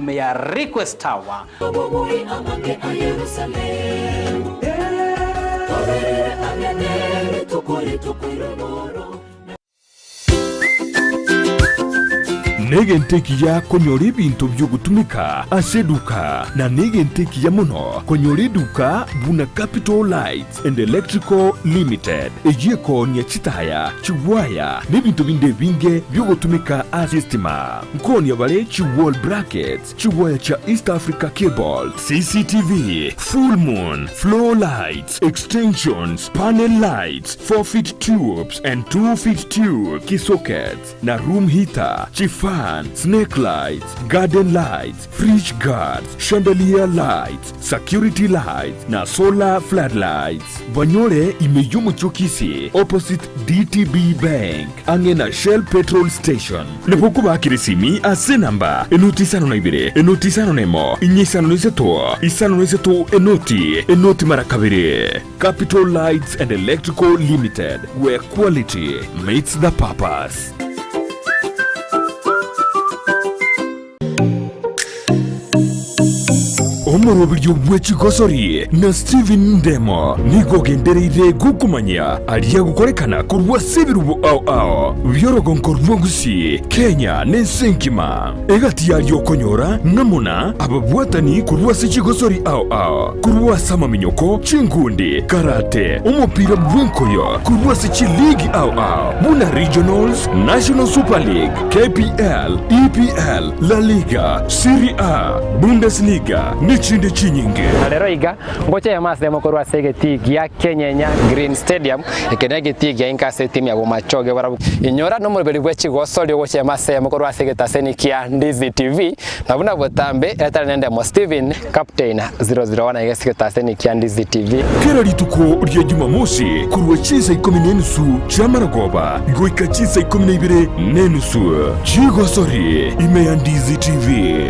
Ime ya Request Tower. Obobui amange a Yerusalemu, toberere ang'e ne rituko rituko ri'omoro. Negento ekiya konyora ebinto bi'ogotumeka ase eduka, na negento ekiya mono konyora eduka buna Capital Lights and Electrical Limited, eyio ekoonia chitaya, chigwaya, na ebinto binde ebinge bi'ogotumeka ase estima. Nkoonia bare chi wall brackets, chigwaya chia East Africa Cable, CCTV, full moon, floor lights, extensions, panel lights, 4 feet tubes and 2 feet tube, key sockets, na room heater, chifan, snake lights, garden lights, fridge guards, chandelier lights, security lights, na solar floodlights. Banyore ime y'omochie o Kisii opposite DTB Bank ang'e na Shell petrol station. Nabo okobakera esimi ase enamba enoti isano na ibere, enoti isano na emo, inye isano na isato, isano na isato enoti, enoti mara kabere. Capital Lights and Electrical Limited, where quality meets the purpose. Omoroberio bwe chigosori na Stephen Ndemo nigo ogendereire gokomanyia aria agokorekana korwa ase ebirubo ao ao bi'orogonko rwa Gusii, Kenya na ense engima. Egati yaria okonyora ng'amo na ababwatani korwa ase chigosori ao ao, korwa ase amaminyoko, chinkundi, karate, omopira bw'enkoyo, korwa ase chiligi ao ao buna Regionals, National Super League, KPL, EPL, La Liga, Serie A, Bundesliga, nechinde chinyinge. Na rero iga, ngocha eyemo ase eyemo korwa ase egetii gia Kenyenya Green Stadium, eke negetii gia inka ase etimu ya Bomachoge barabwo. Inyora nomoroberi bwe chigosori ogocha eyemo ase eyemo korwa ase egetaseni kia Ndizi TV, na buna botambe etari nendemo Steven Captain 001 iga ase egetaseni kia Ndizi TV. Kera rituko ria Jumamosi korwa chinsa ikomi na enusu chi'amarogoba goika chinsa ikomi na ibere na enusu chigosori ime ya Ndizi TV.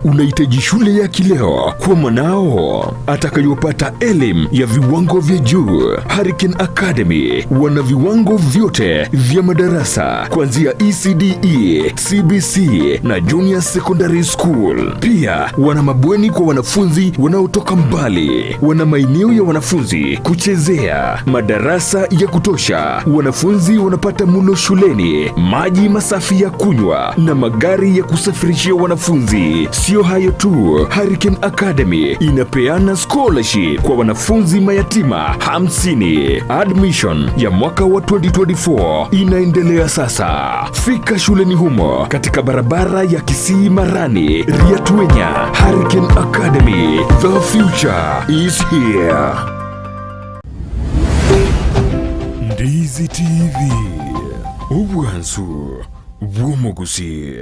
Unahitaji shule ya kileo kwa mwanao atakayopata elimu ya viwango vya juu. Hurricane Academy wana viwango vyote vya madarasa kuanzia ECDE, CBC na Junior Secondary School. Pia wana mabweni kwa wanafunzi wanaotoka mbali, wana maeneo ya wanafunzi kuchezea, madarasa ya kutosha, wanafunzi wanapata mulo shuleni, maji masafi ya kunywa na magari ya kusafirishia wanafunzi. Sio hayo tu, Hurricane Academy inapeana scholarship kwa wanafunzi mayatima 50. Admission ya mwaka wa 2024 inaendelea sasa. Fika shuleni humo katika barabara ya Kisii Marani, Riatuenya. Hurricane Academy, the future is here. Ndizi TV, obwansu bw'omogusi.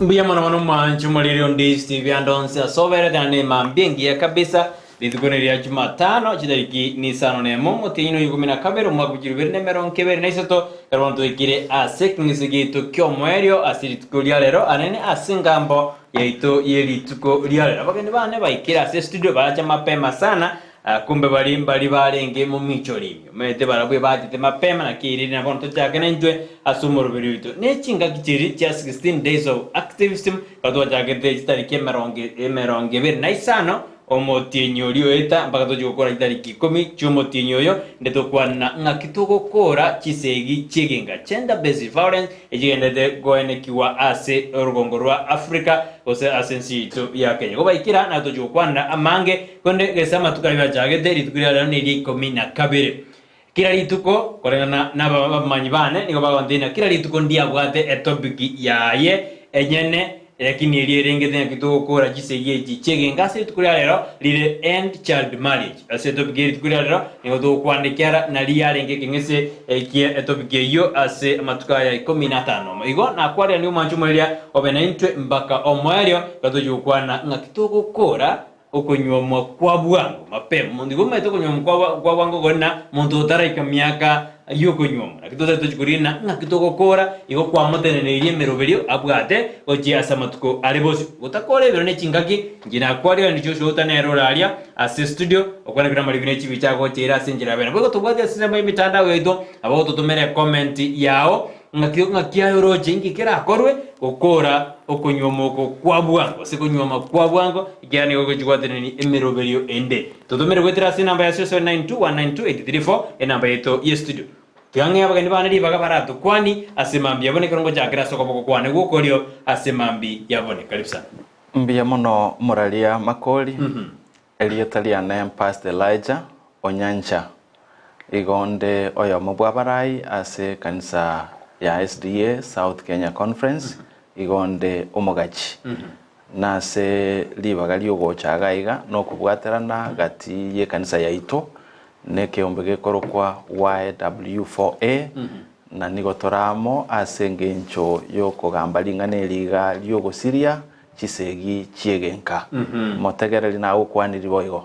Mbuya mono mono mwanche omoriri onde Steve ande onsi ase oberete naende mambia engiya kabisa. Rituko neria Jumatano, chitariki nisano nemo, omotienyi noyo ikomi na kabere, omwaka bwa chilifu ibere na emerongo ebere na isato, ekero bono twaikire ase ekeng'ese giaito ki'omoerio ase rituko ria rero, anene ase engambo yaito ye rituko ria rero. Abageni bane baikire ase estudio barache mapema sana, ah, kumbe bari mbari barenge momichori ime. Omanyete barabwo ebachete mapema, naki erinde na bono tochake naintwe ase omoroberi oito. Ne chingaki chiria chia 16 days of activism, ekero twachagete chitariki emerongo emerongo ebere na isano, Omotienyi oria oeta mpaka tochie gokora chitariki ikomi chi'omotienyi oyo, inde tokwana ng'aki togokora chisegi chi'egenga, gender based violence, echigenderete koenekigwa ase orogongo rwa Africa gose ase ense yaito ya Kenya. Gobaikera na tochie gokwanera amange, korende gese amatuko ayio achagete, rituko ria rero neria ikomi na kabere. Kera rituko, koreng'ana nabamanyi bane, nigo bagontebia ng'a kera rituko ndiabwate etopic yaye enyene, lakini eria erengete ng'aki togokora chisegi echi chi'egenka ase rituko ria rero rire End Child Marriage. Ase etopic ye rituko ria rero nigo togokwana ekiara nari yarenge ekeng'ese ekie etopic eyio ase amatuko aya ikomi na atano. Igo nakwareranie omwancho omoeria obe naintwe mpaka omoerio, iga tochia gokwana ng'aki togokora Okonyuomwa kwa bwango, mapema. Monto igo omanyete okonyuomwa kwa kwa bwango kore na monto otaraika miaka y'okonyuomwa. Naki totari tochia korina ng'aki togokora, igo kwamoteneneirie emeroberio abwate gochia ase amatuko are bosio. Gotakora ebiro ne chingaki, inche nakwarire Joshua Outa nere ore aria ase studio, okwanekire amaribu ne chibicha agocheire ase enchera ya bene. Boigo tobwate ase ensemo y'emitandao yaito, nabo ogototomera ecomment yao ng'aki ng'aki aye oroche inki kerakorwe gokora okonyuoma oko kwa bwango gose konyuoma kwa bwango ekiagera nigo gochia gwatenenia emeroberio ende. Totomere goetera ase enamba ya 0792192834 enamba yaito ye studio. Tiga ng'ee abageni bane ribaga baratokwani ase mambia yabone ekero ngochakera ase okoboko kwane gw'okorio ase mambia yabone. Karibu sana. Mbuya mono moraria Makori, erieta riane Pastor Elijah Onyancha. Igo onde oyomo bw'abarai ase ekanisa ya SDA South Kenya Conference, igo onde omogachi. Nase ribaga ri'ogocha iga iga nokobwaterana gati y'ekanisa yaito nekeombe gekorokwa YW4A, na nigo tore amo ase engencho y'okogamba ring'ana eri iga ri'ogosiria chisegi chi'egenka. Motegereri nagokwaniri boigo.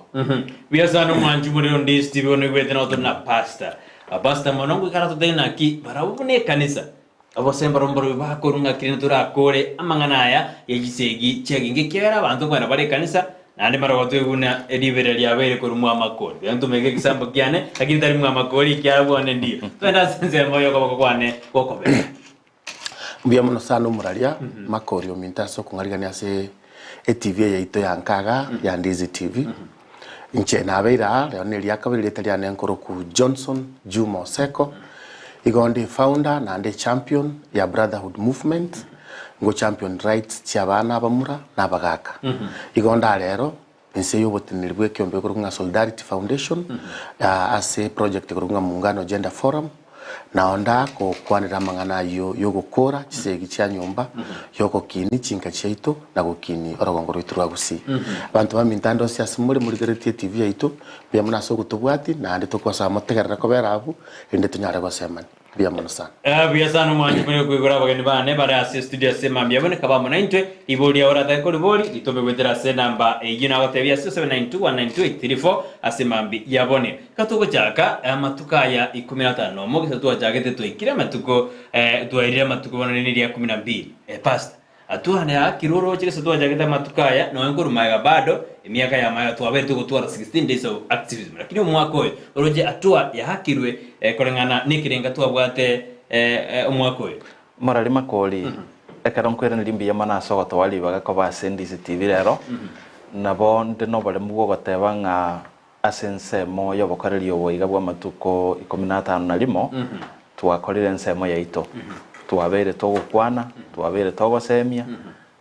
Buya sana omwanchi omorero onde Steve bono oigwete nabo tore na pastor. Pastor mono ngoikara totebe naki barabwo buna ekanisa Obosemba mborobio bakorwa ng'a kende torakore amang'ana aya ye chisegi chi'egenka, ekiagera abanto nkoenda bare ekanisa, naende mbaragotwe buna riberera riabeire korwa mwamakori. Tiga ntomeke egesambo kiane, lakini tari mwamakori, ekiagera bwane ndiyo. Twende ase ensemo y'okoboko kwane gw'okobee. Mbuya mono sana omoraria Makori ominto ase okong'arigania ase etv eye yaito ya nka igaa ya Ndizi TV. Inche nabeire aa rero ne eria kabere erieta riane nkoroku Johnson Juma Oseko, igo ndi founder naende champion ya Brotherhood Movement, ngo champion rights chia abana abamura na abagaka. Igo ndarero inse y'oboteneneri bwa ekeombe ekorokwa ng'a Solidarity Foundation ase project ekorokwa ng'a Muungano Gender Forum, Nao ndagokwanera amang'ana ayio y'ogokora chisegi chia nyomba, y'ogokinia chinka chiaito, na gokinia orogongo rwaito rwa Gusii. Abanto baminto ande onsi ase more morigereretie etibi yaito, mbuya mono ase ogotobwatia, naende tokobasaba motegerere kobera abwo, erinde tonyare gosemania. Mbuya mono sana. Buya sana omwanchi more koigora abageni bane bare ase studio ase mambia aboneka kaba amo naintwe. Ribori riao oratake koribori ritome goetera ase enamba eyio nagotebia ase 0792192834 ase mambia yabone. Iga togochaka amatuko aya ikomi na atano nomo, gese twachagete twaikire amatuko twairire amatuko bono rinde ria kumi na mbili. Pastor, atwane akire oroche gese twachagete amatuko aya nonya nkorwa magega bado emiaka ya magega twabeire togotwara 16 days of activism lakini omwaka oyo oroche hatua yaakirwe koreng'ana nekerenga twabwate omwaka oyo. Morari makori, ekero nkoiraneria mbuya mono ase ogotoa ribaga koba ase Ndizi TV rero, nabo nde noboremu bw'ogoteba ng'a Ase ensemo y'obokoreri obo iga bw'amatuko ikomi na atano na rimo, twakorire ensemo yaito. Twabeire togokwana, twabeire togosemia,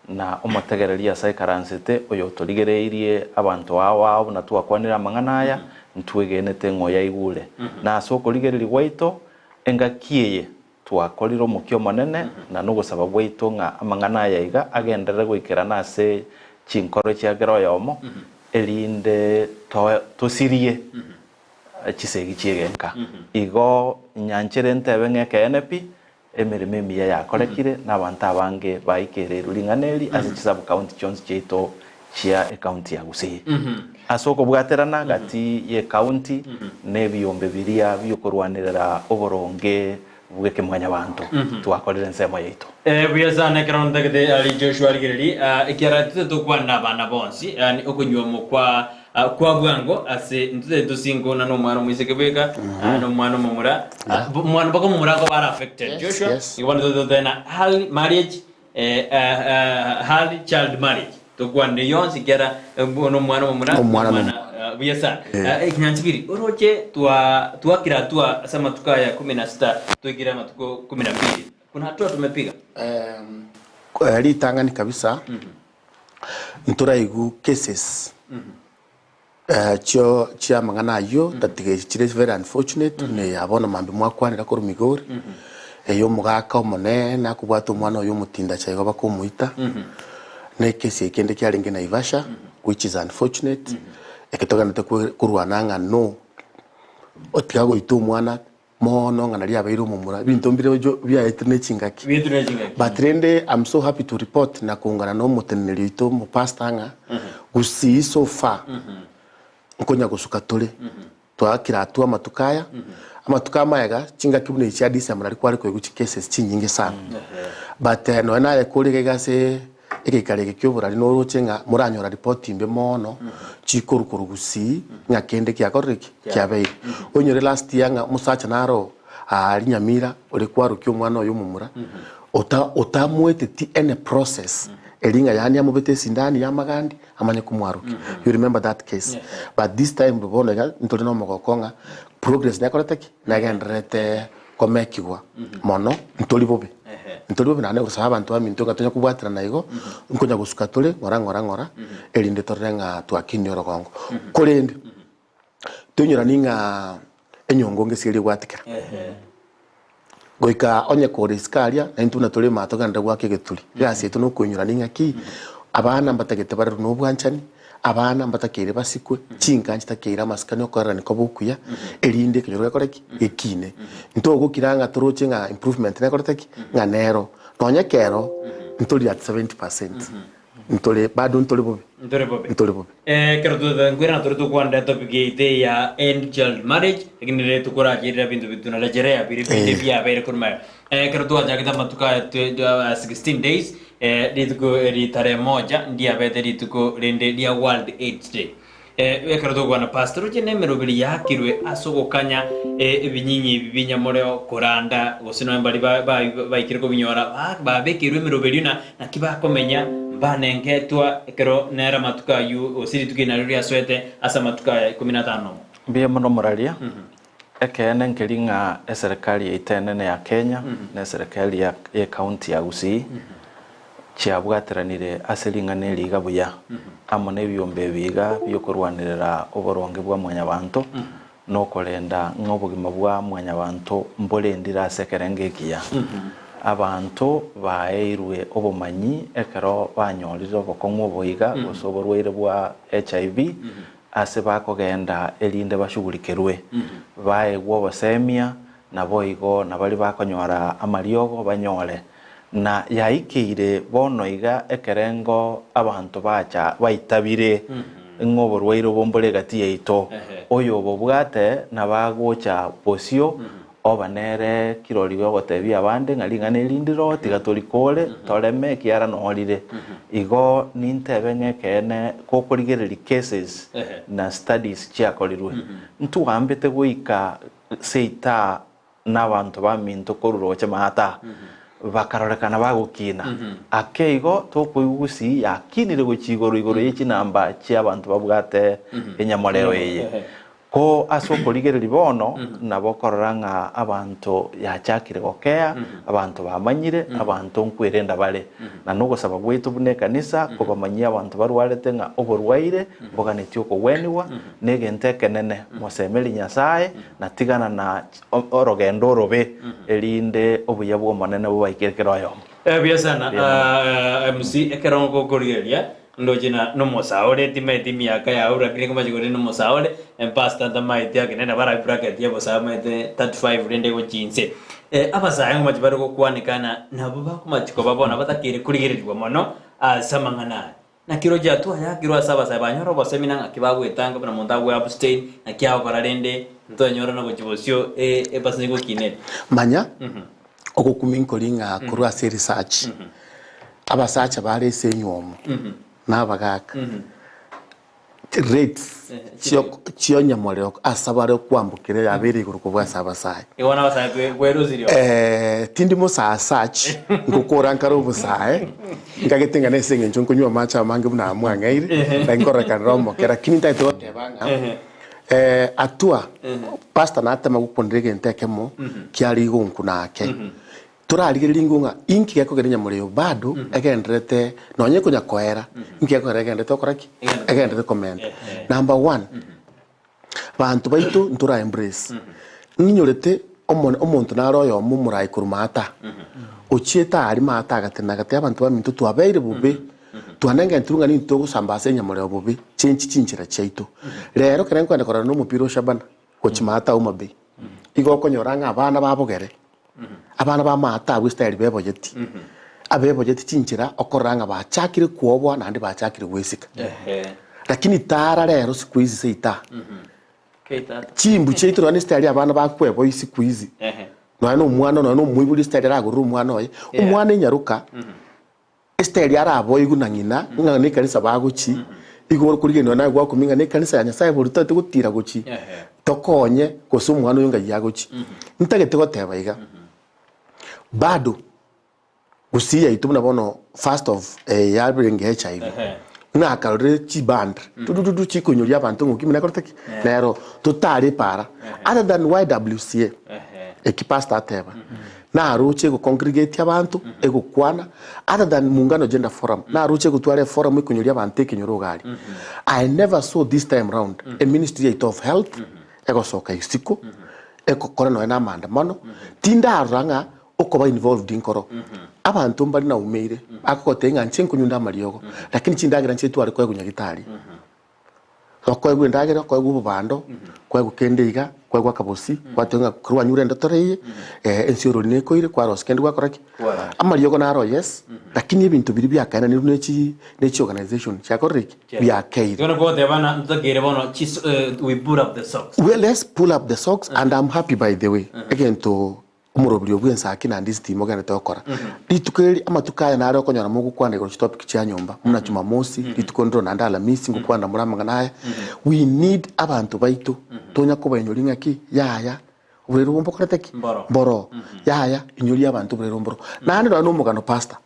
na omotegereri ase aikaransete oyotorigereirie abanto ao ao buna twakwanire amang'ana aya, ntwegenete ng'a oyaigure. Na ase okorigereria gwaito, engaki eye twakorire omokia omonene, na nogosaba gwaito ng'a amang'ana aya iga agenderere goikerana ase chinkoro chia kera oyomo, erinde tosirie chisegi chi'egenka. Igo nyanchere ntebe ng'a ekeene pi, emeremo emiya yakorekire, na abanto abange baikereirwe ring'ana eri ase chisub-county chionsi chiaito chia ecounty ya Gusii. Ase okobwaterana gati y'ecounty na ebiombe biria bi'okorwanerera oboronge bw'ekemwanyabanto, twakorire ensemo yaito. Buya sana ekero ntagete ari Joshua arigererie, ekiagera titari tokwana na abana bonsi, yaani okonyuomwa kwa kwa bwango ase ntitari tosingo na nomwana omoiseke bweka, na omwana omomura, omwana mpaka omomura akoba are affected. Joshua, igo bono totari na early marriage Early child marriage tokwanire yonsi kera nomwana omomura Omwana nomwana buya sana. Ekinyanchigiri oroche twa twakira hatua ase amatuko aya kumi na sita toikire amatuko kumi na mbili kuna hatua tumepiga. Ritang'ani kabisa ntoraigwe cases Chio chi'amang'ana ayio tatiga echi chire very unfortunate buna eya bono mambia mwakwanera korwa Migori, eye omogaka omonene akobwata omwana oye omotindacha igo bakomoita, na ekesi eke kende kiarenge Naivasha which is unfortunate, eke togenderete korwana ng'a no, otiga goita omwana Mono ng'a naria abeire omomura, ebinto mbire ojo biaetire ne chingaki. Biaetire ne chingaki. But rende I'm so happy to report na koungana na omoteneneri oito omopastor ng'a Gusii so far nkonya gosuka tore. Twakire hatua amatuko aya, Amatuko amaega, chingaki buna echi chia December naria kware koigwa chicases chinyinge sana. But nonya naye kore iga iga ase egeikaro eke kia oborari noroche ng'a moranyora ripoti imbe mono chikorwa korwa gusii ng'a kende kiakorire ki? Kiabeire. Oinyore last year ng'a omosacha naro aaria Nyamira ore kwarokia omwana oye omomura, ota otamoeteti any process eri ng'a yaani amobete esindani ya amagandi amanye komwarokia. You remember that case. But this time bono iga ntore na omogoko ng'a progress nekorete ki? Negendererete komekigwa mono ntori bobe. Ntori bobe naende gosaba abanto baminto ng'a tonya kobwaterana igo, nkonya gosuka tore ng'ora ng'ora ng'ora erinde torore ng'a twakinia orogongo. Korende toinyorani ng'a enyongo ngesieri egwatikera. Goika onye kore isiko aria, na intwe buna tore ime aa togenderere goaka egeturi. Egasi yaito nokoinyorania ng'a ki, abana mbatagete barerwe nobwanchani, abana mbatakeire basikwe, chinka nchitakeire amasikani okoererania kobe okuya, erinde ekenyoro gekore ki? Gekine. Ntogokira ng'a toroche ng'a improvement nekorete ki? Ng'a nero. Nonye ekero, ntori at 70%, ntore bado ntore bobe. Ntore bobe. Ntore bobe. Ekero twenkwirana tore tokwanera etopic yaito eya end child marriage, lakini rero tokoracherera ebinto bi tunarejelea biria binde biabeire korwa magega. Ekero twachagete amatuko aya 16 days, rituko eri tarehe moja ndiabete rituko rinde ria World Aids Day. Ekero togokwana Pastor roche nemeroberi yaakirwe ase ogokanya ebinyinyi ebi binyamoreo koranda gose nonya mbaria baikire kobinyora babekeirwe emeroberio na naki bakomenya mbanengetwa ekero nere amatuko ayio gose rituko eri nario riasoete ase amatuko aya ikomi na atano nomo. Mbuya mono moraria. Ekeene nkeri ng'a eserekari yaito enene ya Kenya na eserekari ya ecounty ya Gusii chiabwateranire ase ring'ana eri iga buya, amo nebiombe ebi iga bi'okorwanerera oboronge bwa mwanyabanto, na okorenda ng'a obogima bwa mwanyabanto mborendire ase ekerengo ekiya. Abanto baeirwe obomanyi ekero banyorire obokong'u obo iga, gose oborwaire bwa HIV, ase bakogenda erinde bashugurikerwe, baegwe obosemia, Naboigo nabaria bakonyora amariogo banyore. Na yaikeire bono iga ekerengo abanto bacha baitabire ng'a oborwaire obo mbore egati yaito, oyobobwate nabagocha bosio oba nere kirori ogotebia abande ng'a ring'ana eri ndiro tiga torikore toreme ekiara norire. Igo nintebe ng'a ekeene gokorigereria cases na studies chiakorirwe, ntwambete goika Seita na abanto baminto korwa roche Maata bakarorekana bagokina. Ake igo tokoigwa gusii yakinire gochia igoro igoro ye chinamba chi'abanto babwate enyamoreo eye. Ko ase okorigereria bono nabo okorora ng'a abanto yachakire gokea, abanto bamanyire, abanto nkwerenda bare. Na nogosaba gwaito buna ekanisa kobamanyia abanto barwarete ng'a oborwaire mboganetie okogwenigwa, Negento ekenene, mosemerie Nyasae, na tigana na orogendo orobe, erinde obuya bw'Omonene bobaikere kera oyomo. Buya sana MC ekero ngokorigereria ndoche na nomosaore timaeti emiaka yao lakini nkomache kore nomosaore pastor ntamaeti ake nende bara bracket ya bosae maete 35 rende gochia inse abasae nkomache bare gokwanekana nabo bakomachi koba bono batakeire korigereriwa mono ase amang'ana aya. Naki roche twayakirwe ase abasae banyore obosemi na ng'aki bagwetanga buna monto agwe abstain, naki agokora rende ntwenyorana gochia bosio ebasani gokina ere. Manya, ogokumia nkori ng'a korwa ase research, abasacha bare ase enywomo na abagaka, rates chi'onyamorero ase abare okwambokera yabeire igoro kobua ase abasae. Igo bono abasae twerusirie oo. Tindi mosasachi, ngokora nkare obosae, nkagete ng'a nese eng'encho nkonywa amache amange buna amwang'eire, naki nkororekana nere omoke, lakini ntagete goteba ng'a atua, pastor natema gokwanera egento ekemo kiare igo nkuna ake. Torarigererie ingo ng'a inki gekogera enyamorero eyo bado egendererete nonya ekonya koera, inki gekogera egendererete gokora ki? Egendererete komenta. Number one, banto baito ntora embrace, ng'inyorete omone omonto nare oyomo omorai korwa maata, ochiete aria maata agatenena agatebia abanto baminto twabeire bobe, twanengentirwe ng'a nintwe togosamba ase enyamorero bobe, chenchi chinchera chiaito. Rero ekero nkoenda korora na omopira o Shabana, gochia maata Homa Bay, igo okonyora ng'a abana ba bogere, Abana b'amato abwo Israeli beboyeti, abeboyeti chinchera okorora ng'a bachakire kwoboa naende bachakire gwesika. Lakini tara rero siku hizi seita. Chimbu chiaito nonya nesitari abana bakweboyia siku hizi, nonya na omwana nonya na omoibori esitari aragorere omwana oye, omwana enyaroka, esitari araboigwe na ng'ina ng'a na ekanisa bagochi, igo okorigereria nonya naye gwakumia ng'a na ekanisa ya Nyasaye boria totaete gotira gochi, tokonye gose omwana oyo ng'ai agochi. Ntagete goteba iga, bado Gusii yaito buna bono first of yarenge HIV nakarorire chiband dudududu chikonyoria abanto ng'a ukimwi nakorete ki nero totare para other than YWCA eki pastor ateba naroche ego congregate abanto egokwana other than Muungano Gender Forum naroche egotwara eforum ekonyoria abanto ekenyoro iga aria I never saw this time round a ministry yaito of health egosoka isiko egokora nonya na amaandamano tindarora ng'a Okoba involved nkoro. Abanto mbare naumeire, akogotebia ng'a inche nkonyunda amariogo, lakini chindagera nchire tware koegwa nyagitari. Okoegwa endagera, okoegwa obobando, koegwa kende iga, koegwa akabosi, gwateba ng'a ekero kwanyure endotoro eye, ense orori nekoire, kwarosia kende gwakora ki? Amariogo naro yes, lakini ebinto biria biakaenanirwe ne chi ne chi organization chiakorire ki? Biakeire. Igo nakwo goteba ng'a ntotakeire bono chis we pull up the socks. Well let's pull up the socks and I'm happy by the way, egento Omorobiri o bw'ensaki naende ase timogenderete gokora. Rituko eri, amatuko aya nare okonyora mogokwana igoro chitopic chia nyomba, buna Jumamosi, rituko ndiro naende Alamisi ngokwana more amang'ana aya. We need abanto baito tonya kobainyoria ng'aki yaya oborwaire obo mbokorete ki? Mboro. Mboro. Yaya inyoria abanto oborwaire obo mboro. Naende nonya na omogano pastor,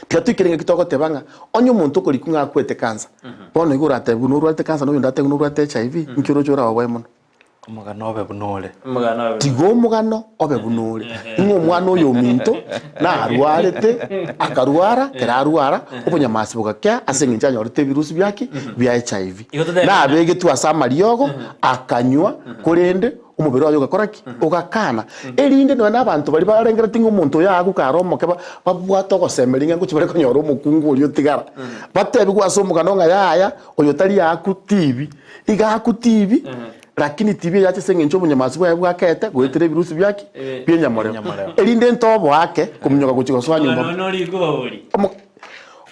tiga toikere ng'aki togoteba ng'a onye omonto okorikwa ng'a akwete cancer, bono igo oratebiwe norwarete cancer na oyonde atebiwe norwarete HIV, nki oroche oraoboe mono? Omogano obe buna ore. Omogano obe buna Tiga omogano obe buna ore, ng'a omwana oyo ominto narwarete, akarwara, ekero arwara, obonyamasi bogakea ase eng'encho anyorete ebirusi biaki bia HIV. Igo totebe Nabegetwe ase amariogo, akanywa, korende omobere oye ogakora ki? Ogakana. Erinde nonya na abanto baria barengereti ng'a omonto oyo agoka are omoke ba- babwate ogosemeria ng'a ngochia bare konyora omokungu oria otigara. Batebigwe ase omogano ng'a yaya, oyo tari aaku tibi. Iga aku tibi, lakini tibi eyache ase eng'encho obonyamasi bwaye bwakete goetera ebirusi biaki bi'enyamorero, erinde ntoboake kominyoka gochia gosoa nyomba. Omogano one orikuba bori. Omo-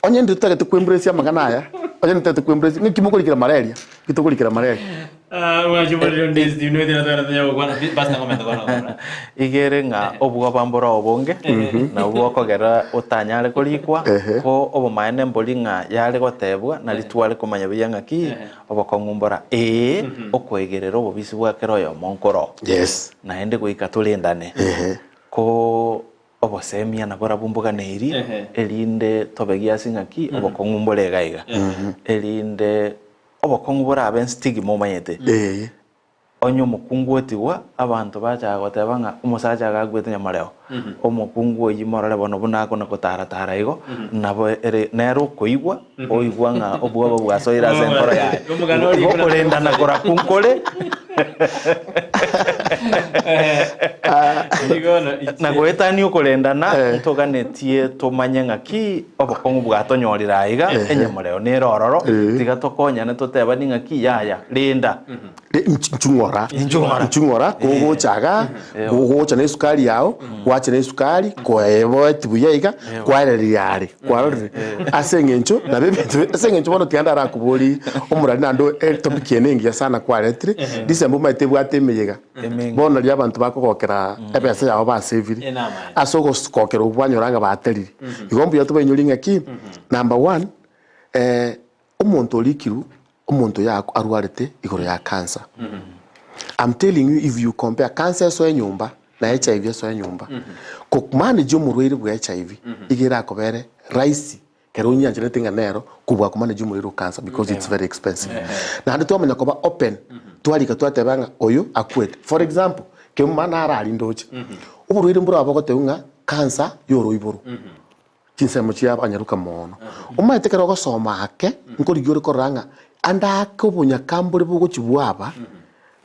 Onye ndiri totagete kwembrace amang'ana aya, onye ntotagete kwembrace, ng'aki mokorikera malaria? Nki tokorikera malaria? Ah, mwanchi morire ndisi, nwete na twana tanya gokwana, basta ngomenta kwana gokwana. Iga ere ng'a obwoba mbore obonge, nabwo bokogera otanyare korikwa, ko obomaene mbori ng'a yare gotebwa, nari tware komanya buya ng'aki obokong'u mbora. Ee, okoegerera obobisi bwa kera oyomo nkoro. Yes. Naende goika torendane. Ko obosemia naborabwo mboganeirie, erinde tobe giasi ng'aki obokong'u mbore iga iga. Erinde obokong'u borabe enstigma omanyete. Onye omokungu otigwa, abanto bachaka goteba ng'a omosacha iga akwete nyamareo, omokungu oyio morore bono buna akona gotara-tara igo, nabo ere nere okoigwa, oigwa ng'a obwoba bwasoire ase enkoro yaye. Omogano oria Igo buna- okorendana korakwo nkore, na goetania okorendana, ntoganetie tomanye ng'aki obokong'u bwatonyorire aiga, enyamoreo nere ororo, tiga tokonyane totebanie ng'aki yaya, renda. Nchung'ora Nchung'ora. nchung'ora kogocha iga gogocha na esukari yao gwacha na esukari kweboeti buya iga kwaereria are kwarorire ase eng'encho nabo ebinto ase eng'encho bono tiga ndarakobori omorari naende etopic eye nengiya sana kwaretire December omanyete ebwate emeyega Emenge. bono riria abanto bakogokera ebesa yabo basavire Enamaene. ase ogokera obwo banyora ng'a baterire igo mbuya tobainyorie ng'aki number one Omonto orikirwe, omonto oyo arwarete igoro ya cancer. I'm telling you if you compare cancer esoe nyomba na HIV esoe nyomba, ko manage omorwaire bwa HIV iga erakobere rahisi kero onyiancherete ng'a nero kobua ko manage omorwaire o cancer because it's very expensive. Naende twamanya koba open, twarika twateba ng'a oyo akwete. For example, kemuma naro ndoche, oborwaire mboro abogotebwa ng'a cancer ya oroiboro. Chinsemo chia abanyaruka mono. Omanyete ekero ogosoma ake, nkorigia ore korora ng'a ande ake obonyakambore bogochia bwaba,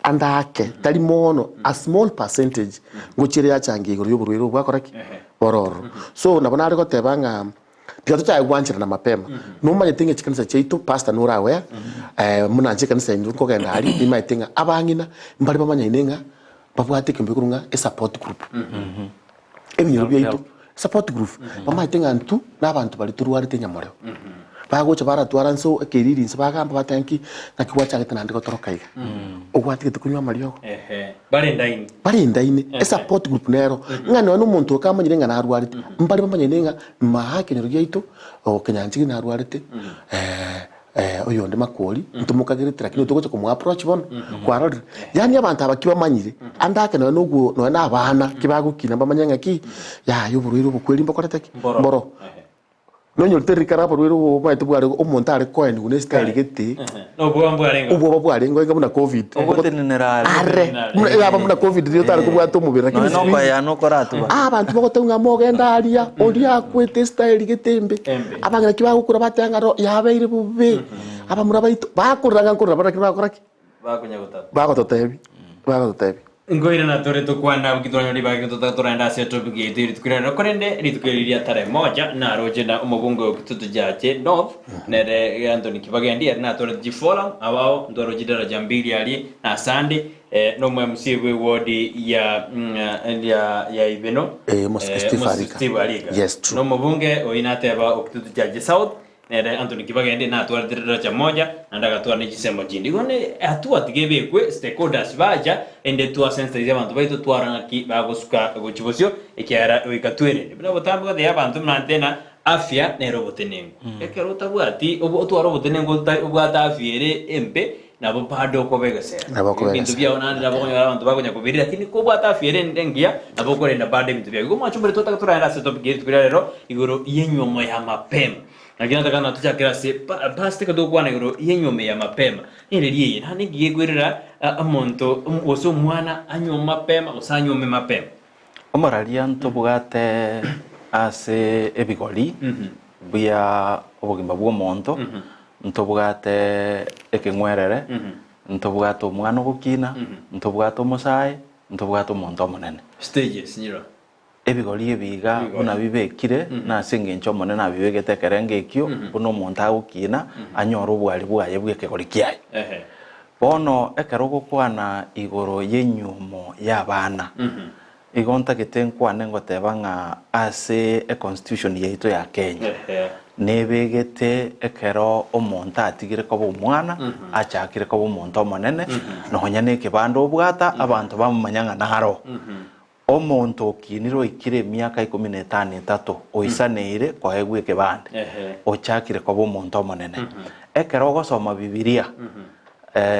ande ake, tari mono, a small percentage, ngochia ere yachangia igoro y'oborwaire obo bwakora ki? Bore ororo. So nabo nare goteba ng'a tiga tochake gwancherana mapema. Nomanyete ng'a chikanisa chiaito, pastor nore aware, buna inche ekanisa eye nkogenda aria, nimanyete ng'a abang'ina mbare bamanyaine ng'a babwate ekembe korwa ng'a esupport group. Ebinyoro biaito, support group, bamaete ng'a intwe na abanto baria torwarete enyamoreo. Bagocha baratwara nse ekeriri nse bagamba bateba nki, ng'aki gwachagete naende gotoroka iga. Ogwatigete konywa amariogo. Ehe. Barendaine. Barendaine, esupport group nero, ng'a nonya na omonto oyo kamanyire ng'a narwarete, mbare bamanyene ng'a nyuma aa ekenyoro giaito, okenyanchigi narwarete, oyonde makori, ntomokagerete lakini togocha komo approach bono, kwarorire? Yaani abanto aba ki bamanyire, ande ake nonya na ogwo nonya na abana ki bagokina bamanye ng'aki, yaya oborwaire obokweri mbokorete ki? Mboro. Nonyorete rikara abarwaire obo omanyete bware omonto are koenigwa ne estyle gete, Nobwoba mbwarenge. obwoba bwarenge oenga buna covid. Ogotenenera are. Are, buna eyaba buna covid riria otare kobwata omobere lakini Nonya siku hizi nokoyana okoratuba. Ah, abanto bagoteba ng'a mogende aria, oria akwete estyle gete embe. Embe. Abang'ina ki bagokura bateba ng'a ro yabeire bobe, abamura baito, bakorera ng'a nkorera bare lakini bagokora ki? Bakonya gotata. Bagototebia, bagototebia. Nkoirana tore tokwane nabwo ki twanyora ribaga ekero totaka torende ase etopic yaito ye rituko riarero. Korende rituko eri ria tarehe moja naroche na omobunge o Kitutu Chache North nere Anthony Kibagendi ere natwarete chiforum ao ao ntwaroche chidaraja mbili aria na asande eh, na omo MC bwe ward ya mm, ya ya Ibeno Eh, Mos- Steve Mos- Arika. Steve Arika. Yes, true. Na omobunge oyio nateba o Kitutu Chache South Nere Anthony Kibagende natwarete rirocha moja, naende agatwara ne chisemo chinde. Igo ne hatua tiga ebekwe stakeholders bacha, ende twasensitize abanto baito twarora ng'aki bagosuka gochia bosio, ekiagera goika twerende. Buna botambe gotebia abanto buna ntena afya nere obotenenku. Ekero otabwati obo otware obotenenku otari obwate afya ere embe, nabo bado okoba egesero. Nabo okoba Ebinto egesero. biao naende nabo okonyora abanto bakonya kobirira, lakini kobwate afya ere engiya, nabo okorenda bado ebinto biao. Igo mwanche mbore totaka toraende ase etopic ye rituko ria rero, igoro y'enywomo ya mapema. Naki nataka ng'a tochakere ase pa past ekero togokwana igoro y'enywomo ya mapema, nereri eye, naende nki gekwerera omonto gose omwana anywome mapema gose anywome mapema? Omoraria ntobwate ase ebigori bia obogima bw'omonto, ntobwate ekeng'werere, ntobwate omwana ogokina, ntobwate omosae, ntobwate omonto omonene. Stages, nyiro. Ebigori ebi iga Ebigori. buna bibekire, nase engencho Omonene abibegete ekerengo ekio, buna omonto agokina, anyore obwari bwaye bw'ekegori kiaye. Ehe. Bono ekero ogokwana igoro y'enyuomo y'abana, igo ntagete nkwane ngoteba ng'a ase econstitution yaito ya Kenya, Ehe. nebegete ekero omonto atigire koba omwana, achakire koba omonto omonene, nonya na ekebanda obwata, abanto bamomanya ng'a naro. Omonto okinire oikire emiaka ikomi na etano etato, oisaneire koegwa ekebande, ochakire koba omonto omonene. Ekero ogosoma Bibilia,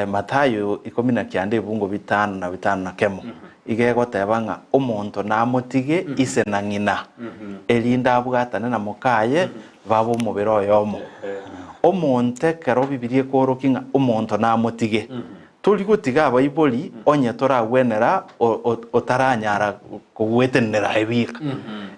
Mathayo ikomi na kianda ebungo bitano na bitano na kemo, iga egoteba ng'a omonto namotige ise na ng'ina, erinde abwatane na mokaye, babe omobere oyomo. Omonto ekero Bibilia ekoorokia ng'a omonto namotige, Tori gotiga abaibori onye toragwenera otaranyara kogwetenenera aye bieka.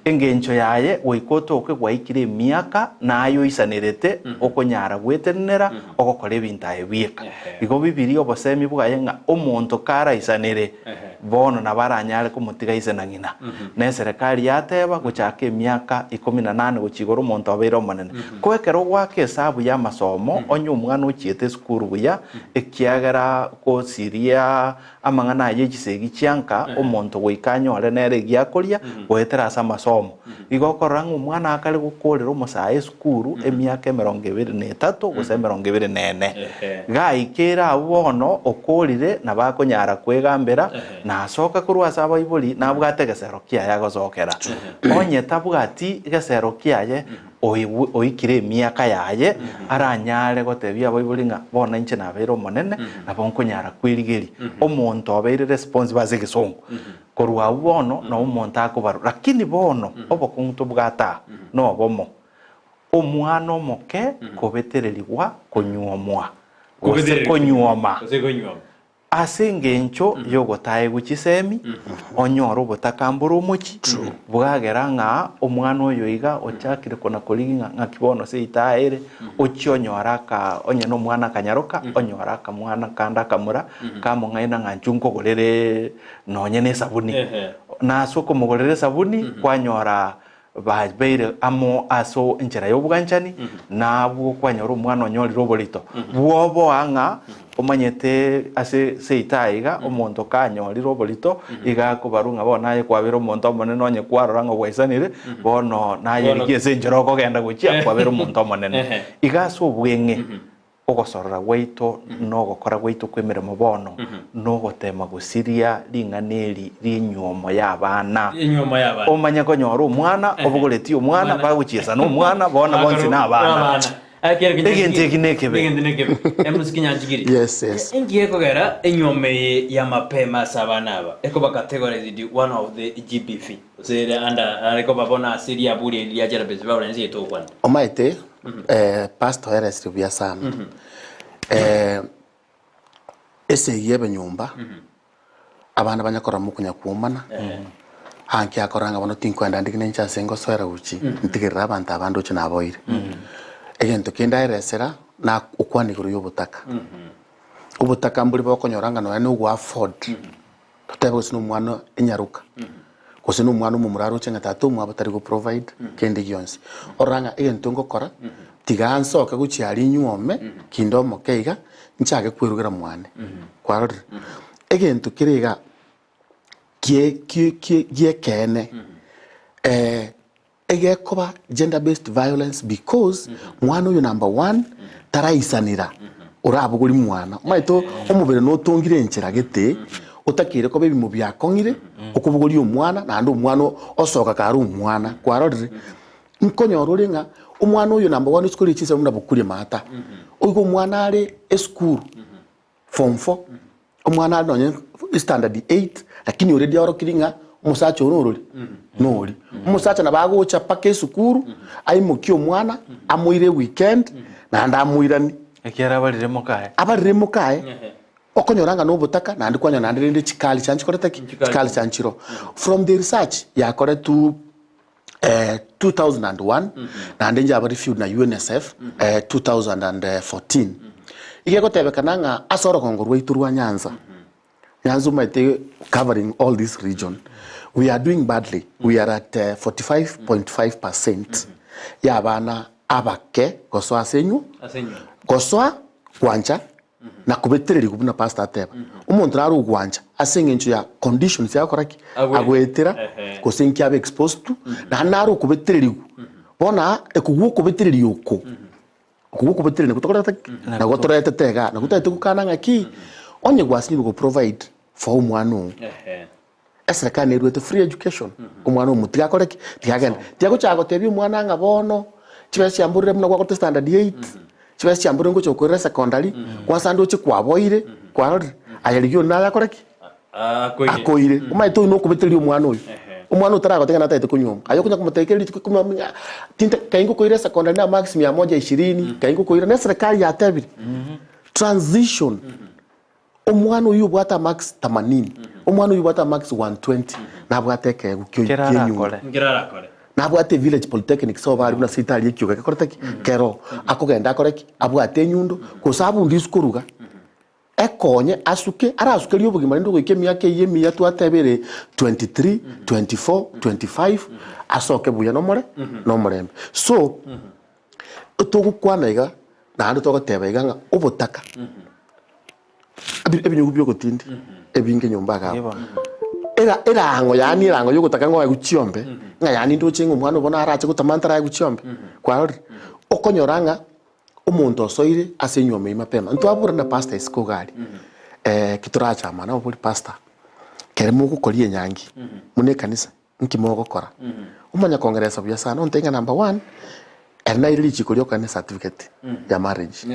Engencho yaye goika otoke gwaikire emiaka na aye oisanerete okonyara gwetenenera ogokora ebinto aye bieka. Igo Bibilia obosemi bwaye ng'a omonto karaisanere bono nabo aranyare komotiga ise na ng'ina. Na eserekari yateba gochaka emiaka ikomi na nane gochia igoro omonto abeire omonene. Ko ekero ogoaka esabu y'amasomo onye omwana ochiete esukuru buya Ekiagera gosiria amang'ana aye chisegi chianka, omonto goika anyore nere egiakoria goetera ase amasomo. Igo okorora ng'a omwana akare gokorera omosae esukuru emiaka emerongo ebere na etato gose emerongo ebere na ene. Gaikeire abwo bono okorire nabo akonyara kwegambera na asoka korwa ase abaibori nabwate egesero kiaye agosokera. Onye tabwati gesero kiaye oikire emiaka yaye, aranyare gotebia abaibori ng'a bono inche nabeire omonene, nabo nkonyara kwerigeria. Omonto obeire responsible ase egesongo. Korwa abwo bono, nabo omonto akobarwa. Lakini bono, obokong'u tobwate aa, nobomo, omwana omoke kobetererigwa konyuomwa, gose konyuoma. Gose konyuoma. Ase engencho y'ogotaegwa chisemi, onyore obotaka mbore omochie, bwagera ng'a omwana oyo iga ochakire kona-korigia ng'a ng'aki bono seito aere, ochie onyore aka onye na omwana akanyaroka, onyore akamwana kande akamura, kamong'aina ng'a inchuo nkogorere nonye na esabuni. Na ase okomogorera esabuni, kwanyora Babeire amo ase enchera y'obwanchani, na abwo kwanyora omwana onyorire oborito bw'oboa ng'a Omanyete ase seito aya iga, omonto kanyorire oborito, iga akobarwa ng'a bono aye kwabera omonto omonene onye kwarora ng'a gwaisanire, bono naye Bono- rigia ase enchera okogenda gochia kwabera omonto omonene. Ehe. Iga ase obweng'e, ogosorora gwaito na ogokora gwaito kw'emeremo bono, nogotema gosiria ring'ana eri ri'enyuomo y'abana. Enyuomo y'abana. Omanye konyora omwana, obogoretie omwana, Omwana. bagochiesa na omwana, bono bonsi na abana. Egento eki nekebe. Egento nekebe. Emusiki nyanchigiri. Yes, yes. Enki ekogera enyuomo eye ya mapema ase abana aba ekoba categorized one of the GBV gose ere under ekoba bono ase riaburi eri ria gender based violence eye togokwana. Omaete pastor oeresire buya sana esegi ebe nyomba abana banya korora mokonya kwomana anki akora ng'a bono tinkoenda ndigine inche ase ngosoera gochi ntigerere abanto aba ndoche naboire. Egento kende aeresera na okwana igoro ya obotaka. Obotaka mbori bokonyora ng'a nonya na ogo afford totebe gose na omwana enyaroka gose na omwana omomura aroche ng'a tata omwabo tari go provide kende gionsi. Orora ng'a egento ngokora tiga nsoke gochia aria nyuome kinde omoke iga nchake kwerugera mwane. Kwarorire? Egento kere iga kie kie kie giekeene egekoba gender based violence because mwana oyo number one taraisanera orabogori mwana. Omanyete omobere notongire enchera gete otakeire koba ebimo biakong'ire okobogoria omwana naende omwana osoka kare omwana kwarorire? Nkonyora ore ng'a omwana oyo number one isiko rie chinsa buna bokuria maata, oiga omwana are esukuru form four, omwana are nonye standard eight, lakini already aorokirie ng'a omosacha oyo norori? Nori. Omosacha nabo agocha mpaka esukuru, aimokie omwana, amoire eweekend, naende amoiranie. Ekiagera abarire mokaye. Abarire mokaye, okonyora ng'a nobotaka naende kwanyora naende rende chikali chikorete ki? Chikali chanchiroo. From the research yakoretwe 2001 naende inche aba reviewed na UNICEF 2014. Iga egotebekana ng'a ase orogongo rwaito rwa Nyanza, Nyanza omanyete covering all this region, we are doing badly, we are at 45.5 percent ya abana abake gosoa ase enywo, gosoa gwancha na kobetererigwa buna pastor ateba. Omonto nare ogwancha ase eng'encho ya conditions agokora ki? Agoetera, gose inki abe exposed to, naende nare okobetererigwa. Bono aa, ekogwa okobetereria oko, okogwa okobetereria nakwo tokoreta ki? Nakwo toretete igaa, nakwo totagete gokana ng'aki, onye gwasinyirwe go provide for omwana oo, Eserekari neruete free education, omwana omo tiga akore ki? Tiga agende. Tiga gochaka gotebia omwana ng'a bono, chibesa chiamborire buna gwakorete standard eight, chibesa chiamborire ngocha gokorera secondary, kwansa ndoche kwaboire, kwarorire, aye rigia onde naye akore ki? Akoire. Omanyete oyio nokobetereria omwana oyo. Omwana oyo taragotebia ng'a natagete konyuoma. Aye okonya komotebia kera rituko ikomi ng'a tinte kai ngokoira esecondary na marks mia moja ishirini, kai ngokoira, na eserekari yatebire, transition. Omwana oyio obwate amarks themanini, omwana oyio obwate amarks 120 nabwate ekeegwa kio Kera ki'enyundo. arakore. Nkere arakore. Nabwate evillage polytechnic sobo aria buna seito aria ekioga gekorete ki? Kero. Akogenda akore ki? Abwate enyundo, gose abunde isiko koruga, ekonye asuke, arasukerie obogima rende ogoika emiaka eyio emiya twateba ere 23, 24, 25, asoke buya nomore nomorembe. So, togokwana iga, naende togoteba iga ng'a obotaka. Ebinyugu bi'ogotindi ebinge nyomba iga abwo. Era erang'o yaani erang'o yogotaka ng'a oegwe chiombe, ng'a yaani ndoche ng'a omwana obo narache gotama ntaraegwa chiombe, kwarorire? Okonyora ng'a omonto osoire ase enywomo eywo mapema. Ntwabora na pastor isiko iga aria, ki torachama nabwo pastor, kere mogokoria enyangi buna ekanisa, Nki mogokora? Omanye kong'eresa buya sana, ontebie ng'a number one, ere naire richiko ria okogenda certificate ya marriage.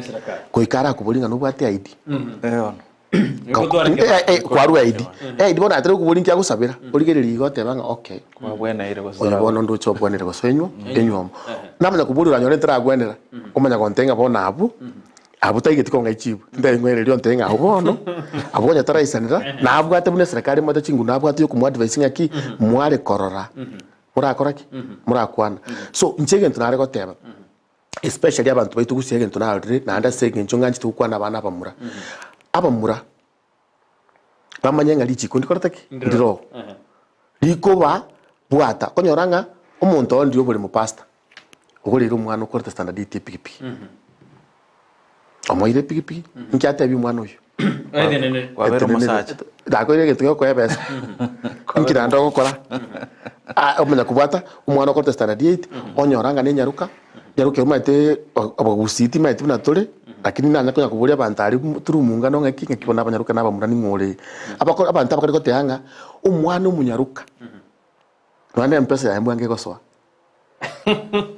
Goika arakoborie ng'a nobwate ID. Kwarua ID. ID bono atari gokoboria nki agosabera, origereria iga oteba ng'a okay, oyo bono ndoche obwanere gose enywo enywomo. Namanya koboria oranyore ntaragwenera, omanya gontebia ng'a bono abwo. Abwo taigeti kong'a echibu, tintari ng'oereria ontebie ng'a abwo bono, abwo konya taraisanera, nabwate buna eserekari emwate chinguru nabwate yokomoadvise ng'aki, mware korora, morakora ki? Morakwana. So, inche egento nare goteba, especially abanto baito gusii egento narorire, naende ase eng'encho ng'anchete gokwana abana abamura, abamura, bamanye ng'a richiko ndikorete ki? Ndiroo. Rikoba bwata, okonyora ng'a omonto onde obore mopastor, ogoreire omwana okorete standard eight epikipiki. Omoire epigipigi, inki atebia omwana oyio? Oetenenere. Kwabeire omosacha. Nakoire egento giokoa ebesa. Inki naende ogokora? Ah, omanya kobwata, omwana okorete standard eight, onyora ng'a nenyaroka, nyaroka eria omanyete abagusii timanyeti buna tore, lakini nanye konya koboria abanto aria through mungano ng'aki ng'aki bono abanyaroka na abamura ning'o ore. Abako abanto abakare goteba ng'a, omwana omonyaroka, nonya na empesa yaye mbwango egosoa.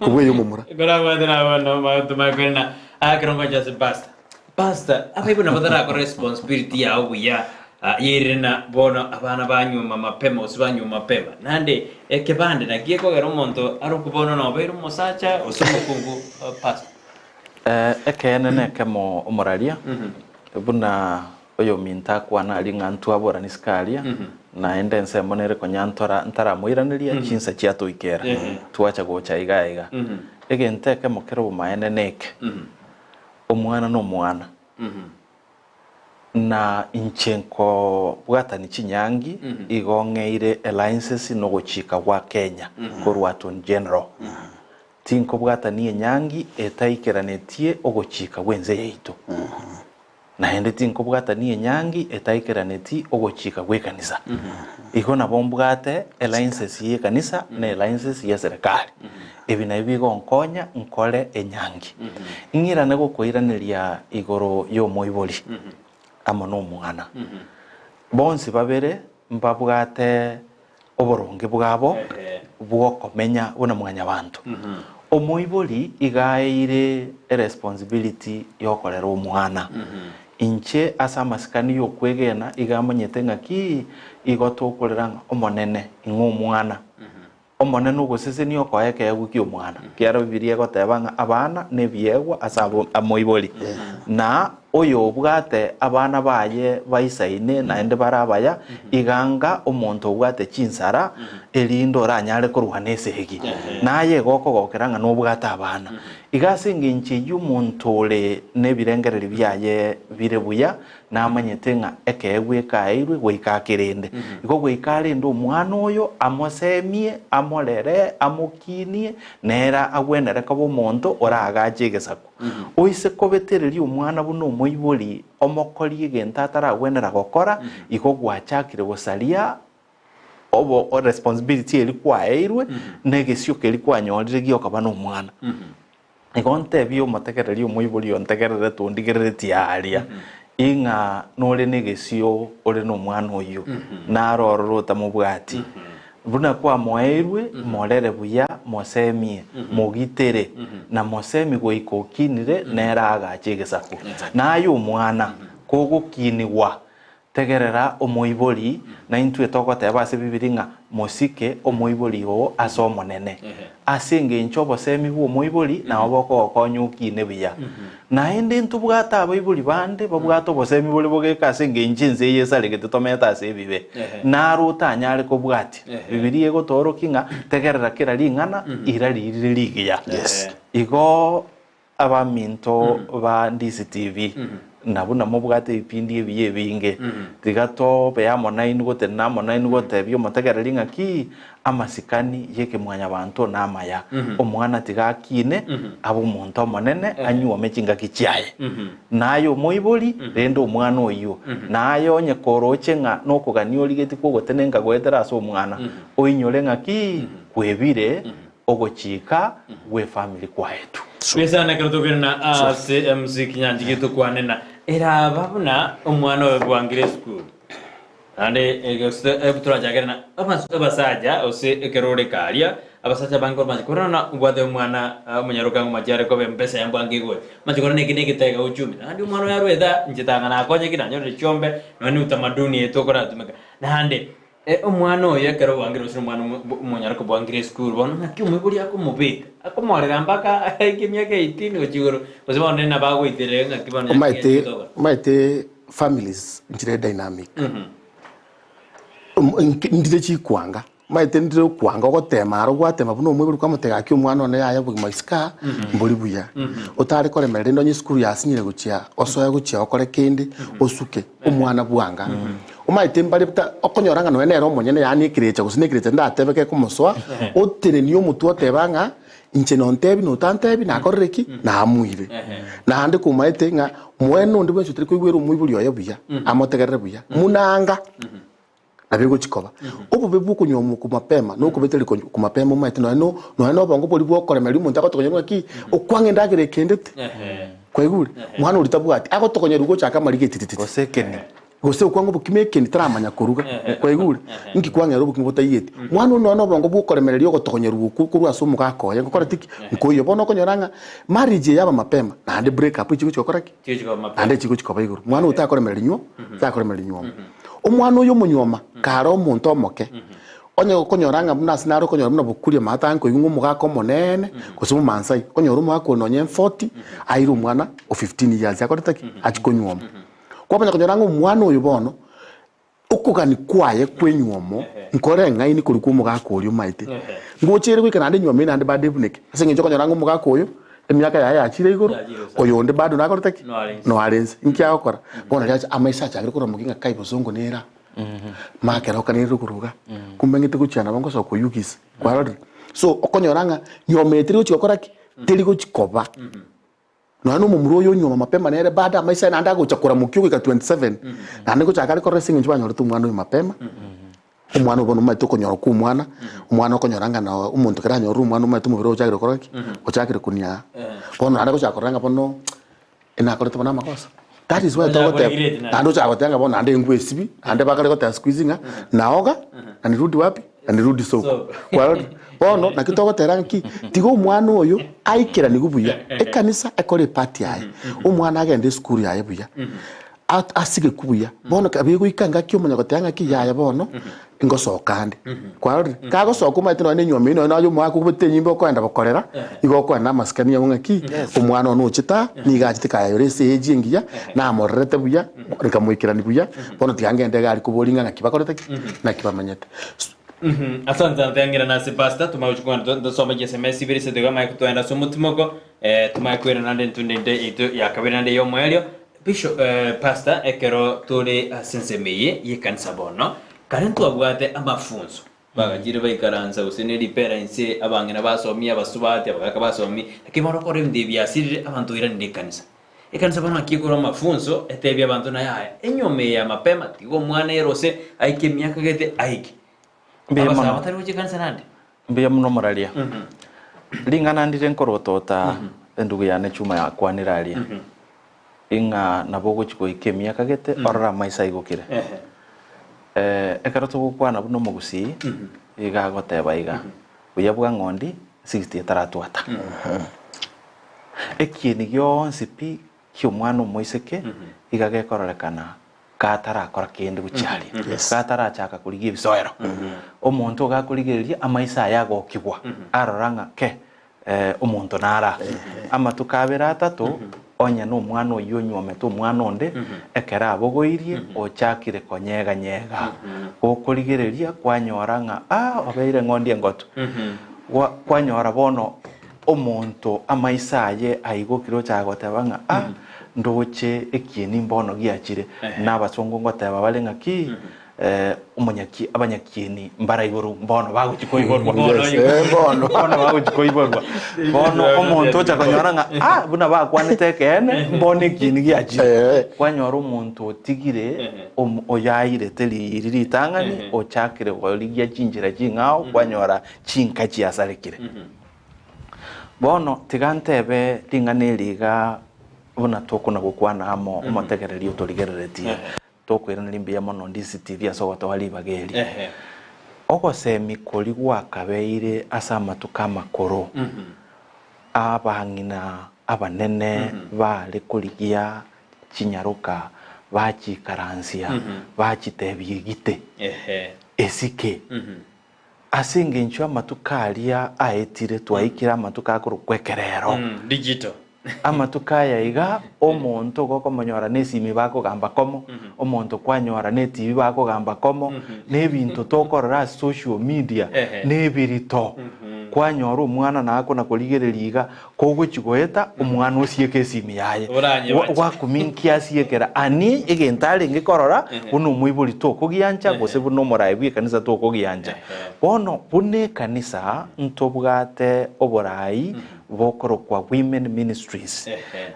Kobua ey'omomura. Korabwatera abana abanto bakorena akero ngocha ase pastor. Pastor, abaibori nabo batarakora responsibility yao buya ah, yerire na bono abana banyuoma mapema gose banyuoma mapema. Naende ekebande naki gekogera omonto arokwe bono nobeire omosacha gose omokungu ah, pastor. Eh, ekeene nekemo omoraria, buna Oyominto akwana aria ng'a ntwaborane isiko aria, naende ensemo nere konya ntora ntaramoiraneria chinsa chiatoikera, twacha gocha iga iga. Egento ekemo kere obomaene neke, omwana nomwana, na inche nkobwatani chinyangi igo ng'eire elicense nogochika gwa Kenya korwa Attorney General. Tinkobwatania enyangi etaikeranetie ogochika gw'ense yaito. Naende tinkobwatania enyangi etaikeraneti ogochika gw'ekanisa. Igo nabo mbwate elicense y'ekanisa na elicense y'eserekari. Ebi nabio bigonkonya nkore enyangi. Ing'irane gokoiraneria igoro y'omoibori amo nomwana. Bonsi babere mbabwate oboronge bwabo bw'okomenya buna mwanyabanto. Omoibori iga aeire eresponsibility y'okorera omwana. Inche ase amasikani y'okwegena iga amanyete ng'aki igo tokorera ng'a Omonene ing'o omwana. Omonene ogosesenia okoa ekeegwa ki'omwana. Ekiagera Bibilia egoteba ng'a abana nebiegwa ase abo amoibori. Na oyobwate abana baye baisaine naende bare abaya, iga anga omonto obwate chinsara, erinde oranyare korwana esegi. Naye igo okogokera ng'a nobwate abana. Iga ase engencho eyio omonto ore nebirengererio biaye bire buya, Namanyete ng'a ekeegwa ekaeirwe goika akerende. Igo goika arende omwana oyo, amosemie, amorere, amokinie, nere agwenere koba omonto oraagache egesaku. Oise kobetereria omwana buna omoibori omokorie egento ataragwenera gokora, igo gwachakire gosaria obo responsibility eria kwaeirwe, na egesio keria kwanyorire giokoba nomwana. Igo ntebie omotegereri omoibori ontegerere tondigereretie aaria, ing'a nore negesio ore nomwana oyio, naro ororo otamobwati. Buna kwamoeirwe, morere buya, mosemie, mogitere, na mosemi goika okinire, nere agache egesaku. Naye omwana, kogokinigwa, Tegerera omoibori, na intwe togoteba ase Bibiri ng'a mosike omoibori oo ase Omonene. Ase engencho obosemi bw'omoibori nabo bokogokonya okine buya. Naende ntobwate abaibori bande babwate obosemi bore bogeka ase engencho ense eye esaregete tomete ase ebibe. Naro otanyare kobwatia. Bibilia egotoorokia ng'a tegerera kera ring'ana ira ririre rigiya. Igo Abaminto ba DCTV, na buna mobwate ebipindi ebiya ebinge, tiga tobe amo nainwe gotenena amo nainwe gotebia omotegereri ng'aki amasikani y'ekemwanyabanto namaya. Omwana tiga akine, abe omonto omonene, anyuome chingaki chiaye. Naye omoibori, rende omwana oyio. Naye onye koroche ng'a nokogania origetie kw'ogotenenka goetera ase omwana, oinyore ng'aki kwebire Ogochika gw'efamiri kwaetwe. Besana ekero togenena ase MC Kinyanji getokwane na eraba buna omwana oyo bwangire esukuru. Naende gose torachakere na abasacha gose ekero ore karia abasacha abange bamanye korora na obwate omwana omonyaroka ng'a omache are koba embesa ya mbwango egocha. Omache korora eke negetega uchumi naende omwana oyo arwete aa inche tanga nakonyeki nanyorire chiombe nonya ne utamaduni eye tokoratumeka. Naende Omwana oyo ekero bwangire gose omwana omonyaroko bwangire esukuru bono naki omoibori akomobeka, akomorera mpaka aike emiaka eighteen gochia igoro, gose bono nere nabo agoiterera ng'aki bono Omanyete omanyete families nchire dynamic ndire chikwanga omanyete ndire okwanga ogotema aro gwatema buna omoibori kwamotebia gaki omwana one yaya obogima isiko aa mbori buya otare koremerera rende onye esukuru yasinyire gochia osoe gochia okore kende osuke omwana bwanga. Omanyete mbare ta okonyora ng'a nonya nere omonyene yaani ekerecha gose na ekerecha ndatebe gekomosoa, otenenie omotwe oteba ng'a. inche nontebi notantebi nakorire ki? Namuire. Naende komaete ng'a mwene onde bwensi otari koigwera omoibori oye buya, amotegerere buya, muna anga nabo egochi koba. Obobe bwa okonyuomwa okwo mapema, na okobeteri konywa okwo mapema omaete nonya no nonya na obongo boria bwa okoremereria omonto agotokonyerwa ng'aki, okwang'a endagera ekendete, kwaigure? Mwana oria tabwati, agotokonyerwa gochaka amariga etitititi. Gose ekeni. Gose okwang'a obokima ekeni taramanya koruga, kwaigure? Inki kwang'era obokima botaiyeti? Mwana one nonya na obongo bw'okoremereria ogotogonyerwa okwo korwa ase omogaka oye, ngokoreti ki? Nkoiyo. Bono okonyora ng'a marriage eye yaba mapema, naende break up echigochi gokora ki? Chigochi koba mapema. Naende chigochi koba igoro. Mwana oyo takoremereria nywo, takoremereria nywomo. Omwana oyo omonyuoma, kare omonto omoke, onye okonyora ng'a buna ase nare okonyora buna bokuria maate ankoigwa ng'a omogaka omoneene, gose omomaasai, okonyora omogaka oyo nonye forty, aire omwana o 15 years akorete ki? Achia konyuoma. Kwamanya konyora ng'a omwana oyo bono, okogani kwaye kw'enyuomo nkoreng'aini koria kw'omogaka oria omaete. Ngocha ere goika naende enyuomo eye naende bado ebuneke. Ase eng'encho okonyora ng'a omogaka oyo, emiaka yaye yachire igoro, oyonde bado nakorete ki? Noare inse. Inki agokora? Bono riacha amaiso achakire koramokia ng'a kai bosongo nere aa, makeroka nere rogoro iga, kumbe ng'ete gochia nabo ngosoka koyugisa. Kwarorire? So, okonyora ng'a nyuomo eye teri gochia gokora ki? Teri gochia koba. Nonya na omomura oyo onyuoma mapema nere bado amaiso aye naende agocha koramokia goika 27, naende ngochaka are korora ase eng'encho banyorete omwana oyo mapema, omwana oyo bono omanyete okonyora kwa omwana, omwana okonyora ng'a na omonto ekero anyorire omwana omanyete omobere oye ochakire gokora ki? Ochakire koniaa. Bono naende agochaka korora ng'a bono nakorete bono amagoso. That is why Ochaka togoteba, koregret naende. naende ochaka goteba ng'a bono naende engwe esibi, naende bakare goteba siku hizi ng'a naoga na nirudi wapi? Na nirudi soko. Soko. Kwarorire? Bono naki togotera ng'aki, tiga omwana oyo aikeranigwe buya, ekanisa ekore epart yaye, omwana agende esukuru yaye buya, at- asigekwe buya, bono kabe egoika ngaki omanya goteba ng'aki yaya bono, ngosoka ande. Kwarorire? Kagosoka omanyete nonye na enyomba eywo nonye naye omwaka okobete enyimba okoenda bokorera, igo okoenda na amasikani ao ng'aki, omwana one ochete aa, nigo achete kayayora ase age engiya, namorerete buya, nkamoikerania buya, bono tiga ngende iga aria koboria ng'a ng'aki bakorete ki? Ng'aki bamenyete. Asante sana tengera nase pastor tumanye gochia kogenda tosome chiSMS ibere isato iga amanye kotogenda ase omotimoko eh, tumanye koirana naende intwe nende yaito ya kabere naende ey'omoerio. Bishop eh, pastor ekero tore ase ensemo eye y'ekanisa bono, kare ntwabwate amafunso bagachire baikaransa gose ne ripera inse abang'ina basomie abasubati abagaka basomie, lakini bono okora ebinto ebi biasirire abanto oiranire ekanisa. Ekanisa bono naki ekorwa amafunso etebie abanto naye aya, enyoma eye ya mapema tiga omwana ere ose aike emiaka gete aike. Mbuya Abasae mono. batari gochia ekanisa nande. Mbuya muno moraria. Ring'ana ndire nkorotota endugu yane chuma yakwanire aria, ing'a nabo ogochia goika emiaka gete orore amaiso aigokire. Ekero togokwana buna omogusii, iga agoteba iga, buya bwa ng'ondi 60 etaratwata. Ekieni gionsi pi ki'omwana omoiseke iga gekororekana gatarakora kende gochia aria, gatarachaka korigia ebisoero. Omonto iga akorigereria amaiso aye agokigwa, arora ng'a ke, omonto nare aa. Amatuko abere atato, onye nomwana oyio onyuomete omwana onde, ekero abogoirie, ochakire konyega-nyega. Gokorigereria kwanyora ng'a aa obeire eng'ondi engotu. Gwa kwanyora bono Omonto amaiso aye aigokire ochaka goteba ng'a, Ah, ndoche ekieni mbono giachire. Na abasongo ngoteba bare ng'a ki, omonyaki abanyakieni mbaraigorwe mbono bagochia koiborwa. Yes, eh, mbono. Bono bagochia koiborwa. Bono omonto ocha konyora ng'a, ah, buna bakwanete ekeene, mbono ekieni giachire. Eh. Kwanyora omonto otigire omo- oyairete riiri ritang'ani, ochakire korigia chinchera ching'ao, kwanyora chinka chiasarekire. Bono tiga ntebe ring'ana eri iga buna tokona gokwana amo omotegereri otorigereretie, tokoiraneria mbuya mono DCTV ase ogotoa ribaga eri. Ogosemi koria gwakabeire ase amatuko amakoro, abang'ina abanene bare korigia chinyaroka bachikaransia bachitebia egite, esike. Ase engencho y'amatuko aria aetire twaikire amatuko akorokwa ekerero. Digital. Amatuko aya iga, omonto gokomonyora nesimi bakogamba komo, omonto kwanyora ne TV bakogamba komo, na ebinto tokorora ase social media, na ebirito. Kwanyora omwana nakona korigereria iga, kogochi goeta, omwana osieke esimi yaye. Oranye Gwa- bache. Gwakumia inki asiekera ani egento arenge korora buna omoibori tokogiancha gose buna omoraai bw'ekanisa tokogiancha. Bono buna ekanisa ntobwate oboraai bokorokwa Women Ministries,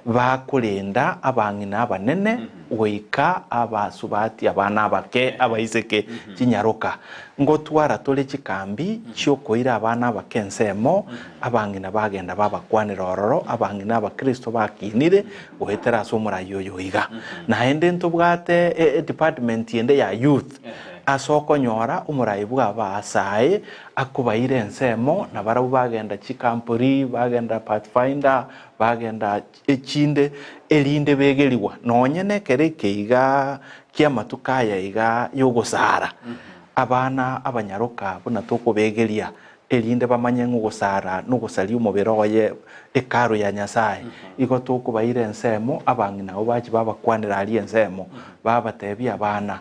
bakorenda abang'ina abanene goika abasubati abana abake abaiseke chinyaroka. Ngotwara tore chikambi chi'okoira abana abake ensemo, abang'ina bagenda babakwanera ororo, abang'ina abakristo bakinire goetera ase omorai oyo iga. Naende ntobwate edepartment ende ya youth, ase okonyora omorai bw'abasae akobaira ensemo, na barabwo bagenda chikampori, bagenda pathfinder, bagenda echinde, erinde begerigwa nonye nekero eke iga ki'amatuko aya iga y'ogosara, abana abanyaroka buna tokobegeria, erinde bamanye ng'a ogosara nogosaria omobere oye Hekalu ya Nyasae. Igo tokobaira ensemo, abang'ina abwo bachie babakwanera aria ensemo, babatebia abana,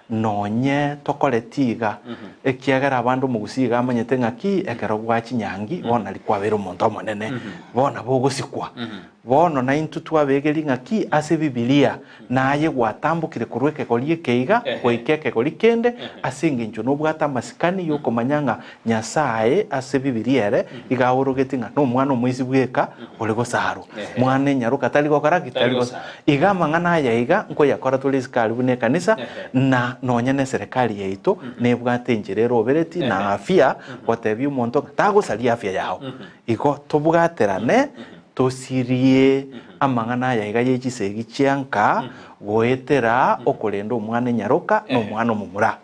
Nonye tokoreti iga, ekiagera abande omogusii iga amanyete ng'aki ekero gwa chinyangi bono nari kwabeire omonto omonene, bono nabo ogosikwa. Bono naintwe twabegerie ng'aki ase Ebibilia, naye gwatambokire korwa ekegori eke iga goika ekegori kende, ase engencho nobwate amasikani y'okomanya ng'a Nyasae ase Ebibilia ere iga aorogetie ng'a nomwana omoisi bweka ore gosarwa. Mwana enyaroka tari gokora ki? Tari gosarwa. Iga amang'ana aya iga nkoyakora tore isiko aria buna ekanisa, na nonya neserekari yaito nebwate enchera erobereti na afya gotebia omonto ng'a tagosaria afya yao. Igo tobwaterane tosirie amang'ana aya iga ye chisegi chia nka goetera okorenda omwana enyaroka na omwana omomura.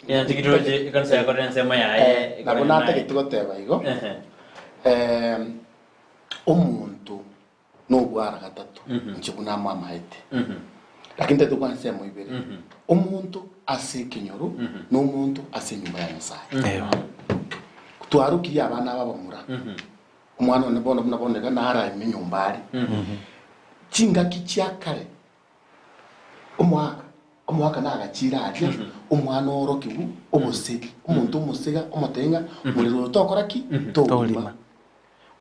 Enyanchigiti ekanisa yakorire ensemo yaye. Nabo natagete goteba igo, omonto nobwara gatato, inche buna amamaete. Lakini ntagete gokwana ensemo ibere, omonto ase ekenyoro na omonto ase enyomba ya Nyasaye. Twarokirie abana aba abamura, omwana one bono buna bono iga naraime nyomba are, chingaki chia kare Omoaka, omoaka nagachiire aria, omwana oorokigwe obosegi, omonto omosega omotebi ng'a morero oyo tokora ki? Tourima.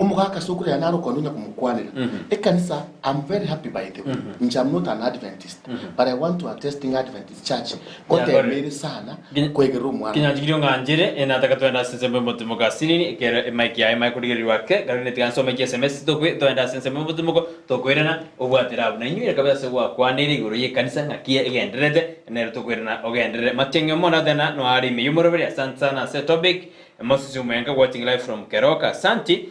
Omogaka ase okorera nare okonywa onya komokwanera. Ekanisa, I'm very happy by the way, inche I'm not an Adventist, but I want to attest ng'a Adventist church ngotemeire sana koegerera omwana. Kinyanchikirie ong'anchere, enataka twende ase ensemo y'omotimoko asinini, ekero emic yaye emanye korigererigwa ake, karende tiga nsome chiSMS tokwe toende ase ensemo y'omotimoko, Tokoirana obwatera abwo nainywere kabisa ase gwakwanire igoro y'ekanisa ng'aki egendererete, nere tokoirana ogenderere. Matiang'i omono Athena no are ime y'omoroberi asante sana ase topic. Moses Omwenga watching live from Keroka asanti.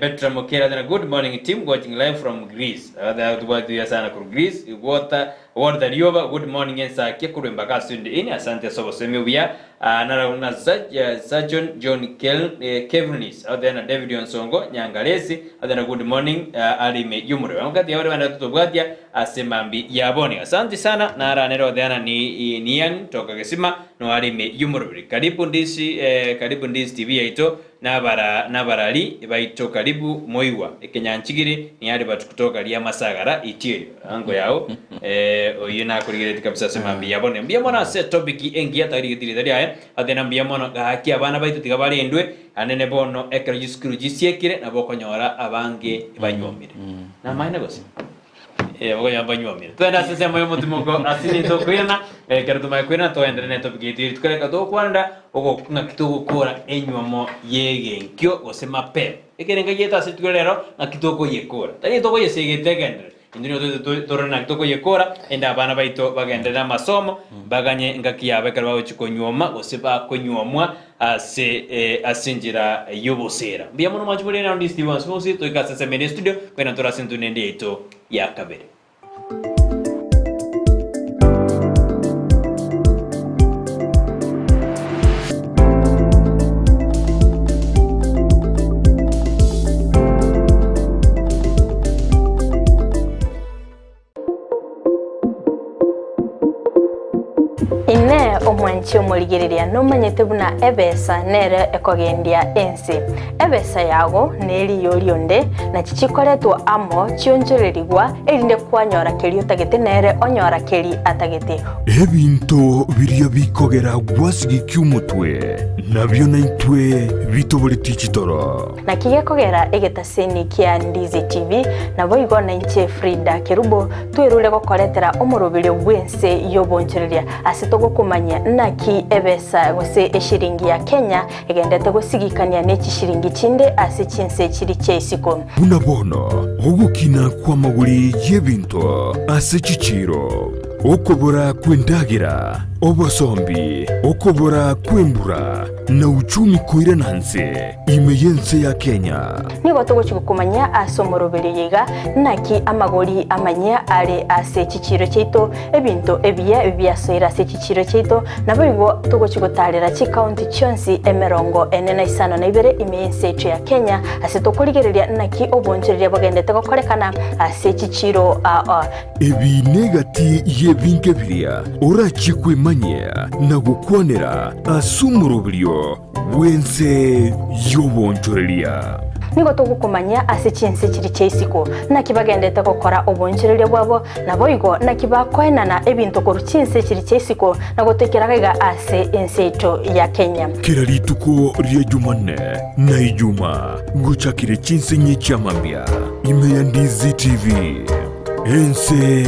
Bertram Okere Athena good morning team watching live from Greece. Athena tobwate buya sana korwa Greece. Gwota Walter Rioba good morning ensakia korwa embaka ase onde ini asante ase obosemi obuya. Narabwo na Sergeon John Kevnis, Athena David Onsongo, Nyangaresi, Athena good morning are ime y'omorero. Amagati yabo ribanda totobwatia ase mambi ya boni. Asanti sana naranere Othena ni Nian toka Gesima no are ime y'omorobiri. Karibu Ndisi karibu Ndisi TV yaito Nabara nabarari baito karibu moigwa ekenyanchigiri niari batu kutoka ria masagara itieri ango yao eh, oyio nakorigeretie kabisa ase mambia ya bono mbuya mono ase topic engiya tarigeti rita riaye atena mbuya mono gaki abana baito tiga barendwe anene bono ekero chisukuru chisiekire nabo okonyora abange banywomire namaene gose Eh, okonyora banywomire twende ase ensemo y'omotimoko ase ninto okoirana ekero tumanye koirana toenderere ne topic yaito rituko reka tokwanera ogo ng'aki togokora enywomo y'egenkio gose mapema ekerenga giaito ase rituko rero ng'aki tokoyekora tari tokoyesegete egenderere intwe nigo toete to- torore naki tokoyekora ende abana baito bagenderere amasomo baganye engaki yabo ekero bagochia konywoma gose bakonywomwa Ase ase enchera y'oboseera. Mbuya mono mwanche more naende Steve bonsi bonsi toike ase ensemo ere estudio kwena tore ase entunda ende yaito ya kabere. Inee! Omwanchi omorigereria nomanyete buna ebesa nere ekogendia ense? Ebesa yago neriyo rionde, nachi chikoretwa amo chionchorerigwa, erinde kwanyora keria otagete nere onyora keri atagete. Ebinto biria bikogera gwasigikia omotwe. Nabio naintwe bitoboretie chitoro. Naki gekogera egetaseni kia Ndizi TV, naboigo nainche Frida Kerubo twerure gokoretera omoroberio bw'ense y'obonchoreria ase togokomanyia naki ebesa gose eshiringi ya Kenya egendete gosigikania ne chishiringi chinde ase chinse chiri chia isiko. Buna bono ogokina kw'amagori y'ebinto ase chichiiro, okobora kw'endagera, obosombi, okobora kw'embura, na uchumi koirana nse ime y'ense ya Kenya. Nigo togochia gokomanyia ase omoroberio oyo iga, naki amagori amanyia are ase chichiiro chiaito, ebinto ebiya biasoire ase chichiiro chiaito, naboigo togochia gotaarera chikaunti chionsi emerongo ene na isano na ibere ime y'ense yaito ya Kenya, ase tokorigereria naki obonchoreria bogendete gokorekana ase chichiiro aa. Ebi negati y'ebinto biria orachie kwemanyia na gokwanera ase omoroberio bw'ense y'obonchoreria. Nigo togokomanyia ase chinse chiria chia isiko, naki bagendete gokora obonchoreria bwabo, naboigo naki bakoenana ebinto korwa chinse chiria chia isiko na gotoikera gaiga ase ense yaito ya Kenya. Kera rituko ria Jumanne na Ijuma gochakire chinse inye chi'amambia ime ya Ndizi TV, ense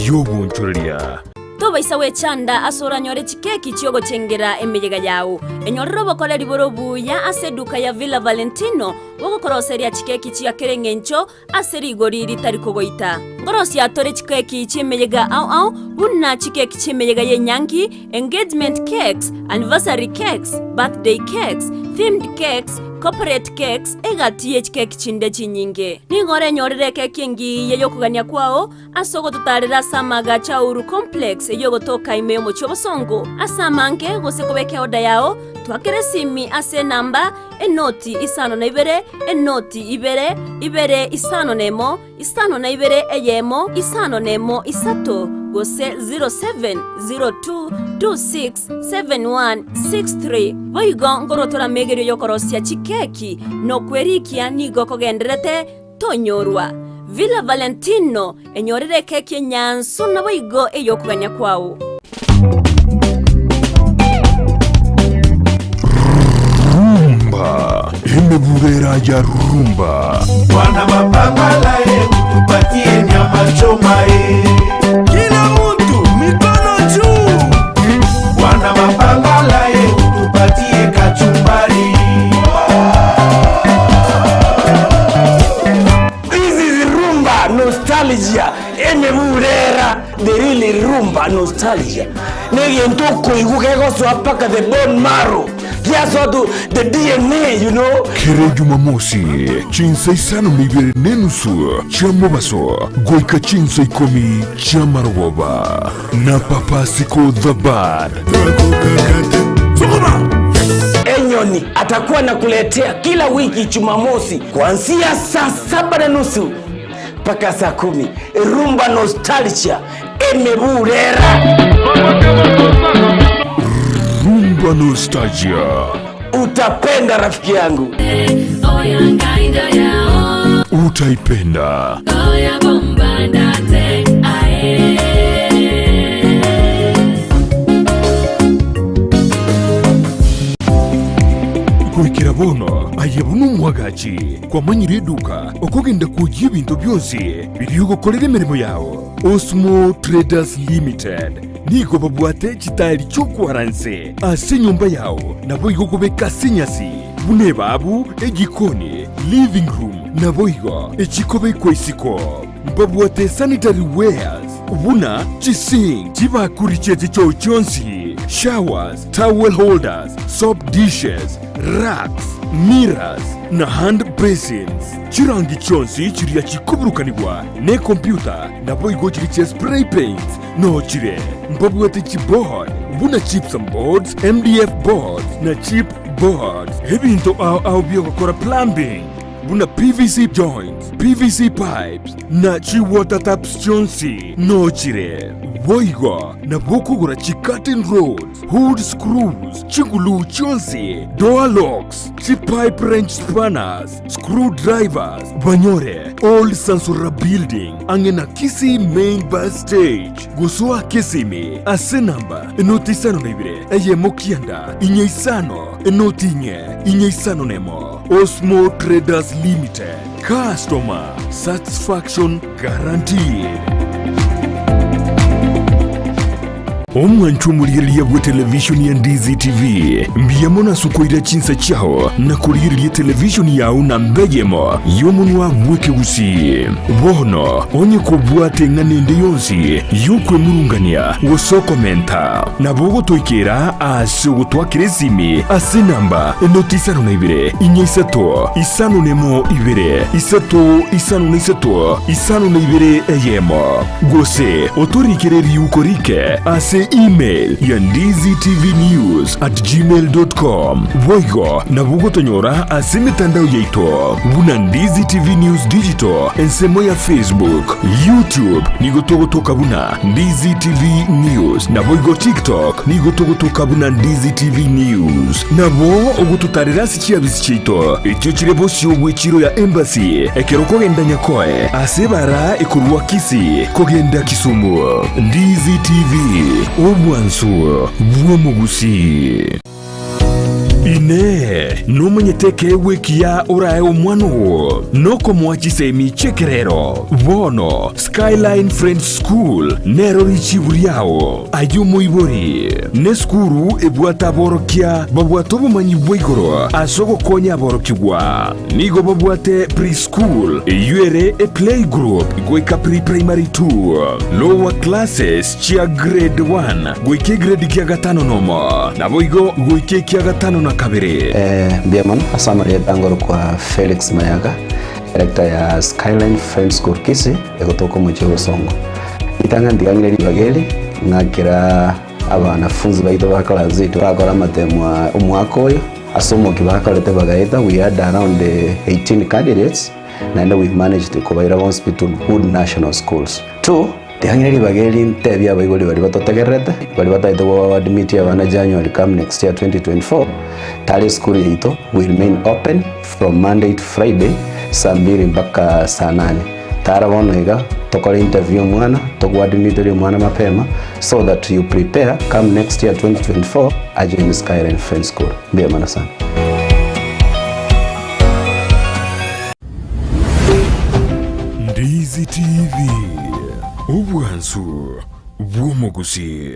y'obonchoreria. Tobaisa gwechanda ase oranyore chikeki chi'ogochengera emeyega yao. Enyorere obokoreri bore obuya ase eduka ya Villa Valentino bogokoroseria chikeki chia kera engencho ase rigori ritari kogoita. Nkorosia tore chikeki chi'emeyega ao ao buna chikeki chi'emeyega y'enyangi, engagement cakes, anniversary cakes, birthday cakes, themed cakes, corporate cakes, egati ye chikeki chinde chinyinge. Nigo orenyorere ekeki engiya y'okogania kwao Ase ogototaarera ase amaagacho a Uhuru Complex eyio egotoka ime y'omochie obosongo ase amange, gose kobeka eoda yao, twakere esimi ase enamba, enoti isano na ibere, enoti ibere, ibere isano na emo, isano na ibere eyemo, isano na emo isato, gose 0702267163. Boigo nkorwa toramegerio y'okorosia chikeki na okwerikia nigo kogendererete Tonyorwa. Villa Valentino, enyorere ekeki enyansu naboigo ey'okogania kwao. Rumba, emebubera ya rumba. Bwana mapambala ye utupatie nyama choma ye. Kila mtu mikono juu. Bwana mapambala ye utupatie kachumbari. This is rumba nostalgia emebulera the real rumba nostalgia negento okoigwa kegosoa mpaka the bone marrow giasoa to the DNA you know. Kera Jumamosi, chinsa isano na ibere na enusu chia mobaso goika chinsa ikomi chia marogoba na Papa Siko the Bad. Enyoni atakuwa nakuletea kila wiki Jumamosi kuanzia saa saba na nusu mpaka saa kumi. Rumba Nostalgia emeburera. Rumba Nostalgia. Utapenda rafiki yangu. Utaipenda. Goikera bono aye buna omwagachi kwamanyire eduka okogenda kwoyia ebinto bionsi biria ogokorera emeremo yao. Osmo Traders Limited nigo babwate chitairi chi'okwara nse ase enyomba yao naboigo kobeka ase enyasi buna ebabu, ejikoni, living room naboigo echikobekwa isiko. Mbabwate sanitary wares buna chisink, chibakuri chie chichoo chionsi, showers, towel holders, soap dishes, racks, mirrors na hand basins. Chirangi chionsi chiria chikoburukanigwa nekompyuta naboigo chiria chia spray paints nochire. Mbabwate chiboard buna gypsum boards, MDF boards na chip boards. Ebinto ao ao biogokora plumbing buna PVC joints, PVC pipes na chi water taps chionsi nochire. Boigo nabo okogora chi curtain rods, hood screws, chiguluu chionsi, door locks, chi pipe wrench spanners, screw drivers, banyore Old Sansura Building ang'e na Kisii Main Bus Stage. Gosoa Kisimi ase namba enoti isano na ibere eyemo kianda inye isano. Enoti inye, inye isano nemo. Osmo Traders Limited. Customer satisfaction guaranteed. Omwancho omorigereria bwe televishoni ya Ndizi TV, mbuya mono ase okoira chinsa chiao na korigereria televishoni yao namba eyemo y'omonwa bw'ekegusii. Bono onye kobwate eng'ana ende yonsi y'okwemurungania gose okomenta, nabo ogotoikera ase ogotwakera esimi ase enamba enoti isano na ibere, inya isato, isano nemo ibere, isato isano na isato, isano na ibere eyemo. Gose otorikere riuko rike ase email ya ndizitvnews at gmail dot com. Boigo nabo ogotonyora ase emetandao yaito buna Ndizi TV News Digital ensemo ya Facebook, YouTube nigo togotoka buna Ndizi TV News naboigo TikTok nigo togotoka buna Ndizi TV News. Nabo ogototarera ase chiabisi chiaito echio chire bosio bw'echiro ya Embassy ekero okogenda Nyakoe ase ebara ekorwa Kisii kogenda Kisumu. Ndizi TV, obwansu bw'omogusii. Inee! Nomanyete ekeegwa ekiya orae omwana oo? Nokomoa chisemi chi'ekerero. Bono Skyline Friends School nero richibu riao. Aye omoibori, nesukuru ebwate aborokia babwate obomanyi bwa igoro ase ogokonya aborokigwa. Nigo babwate pre-school, eyio ere eplaygroup goika pre-primary two, lower classes chia grade one goika egrade kia gatano nomo, naboigo goika ekia gatano na kabere. Mbuya mono ase amarieta ngorokwa Felix Mayaga, director ya Skyline Friends School Kisii, egotoka omochie o Bosongo. Ritang'ani ntigang'ire ribaga eri, ng'akera abanafunzi baito ba class eight bakora amatemo aa omwaka oyo, ase omokia bakorete bagaeta, we had around 18 candidates, naende we managed kobaira bonsi pi to good national schools. Two, ntigang'ire ribaga eri ntebie abaibori baria batotegererete, baria batagete go admit abana January come next year 2024, tari esukuru yaito we remain open from Monday to Friday, saa mbiri mpaka saa nane. Tara bono iga, tokore interview omwana, togoadmitorie omwana mapema, so that you prepare come next year 2024 ajoine Skyline Friends School. Mbuya mono sana. Ndizi TV, obwansu bw'omogusii.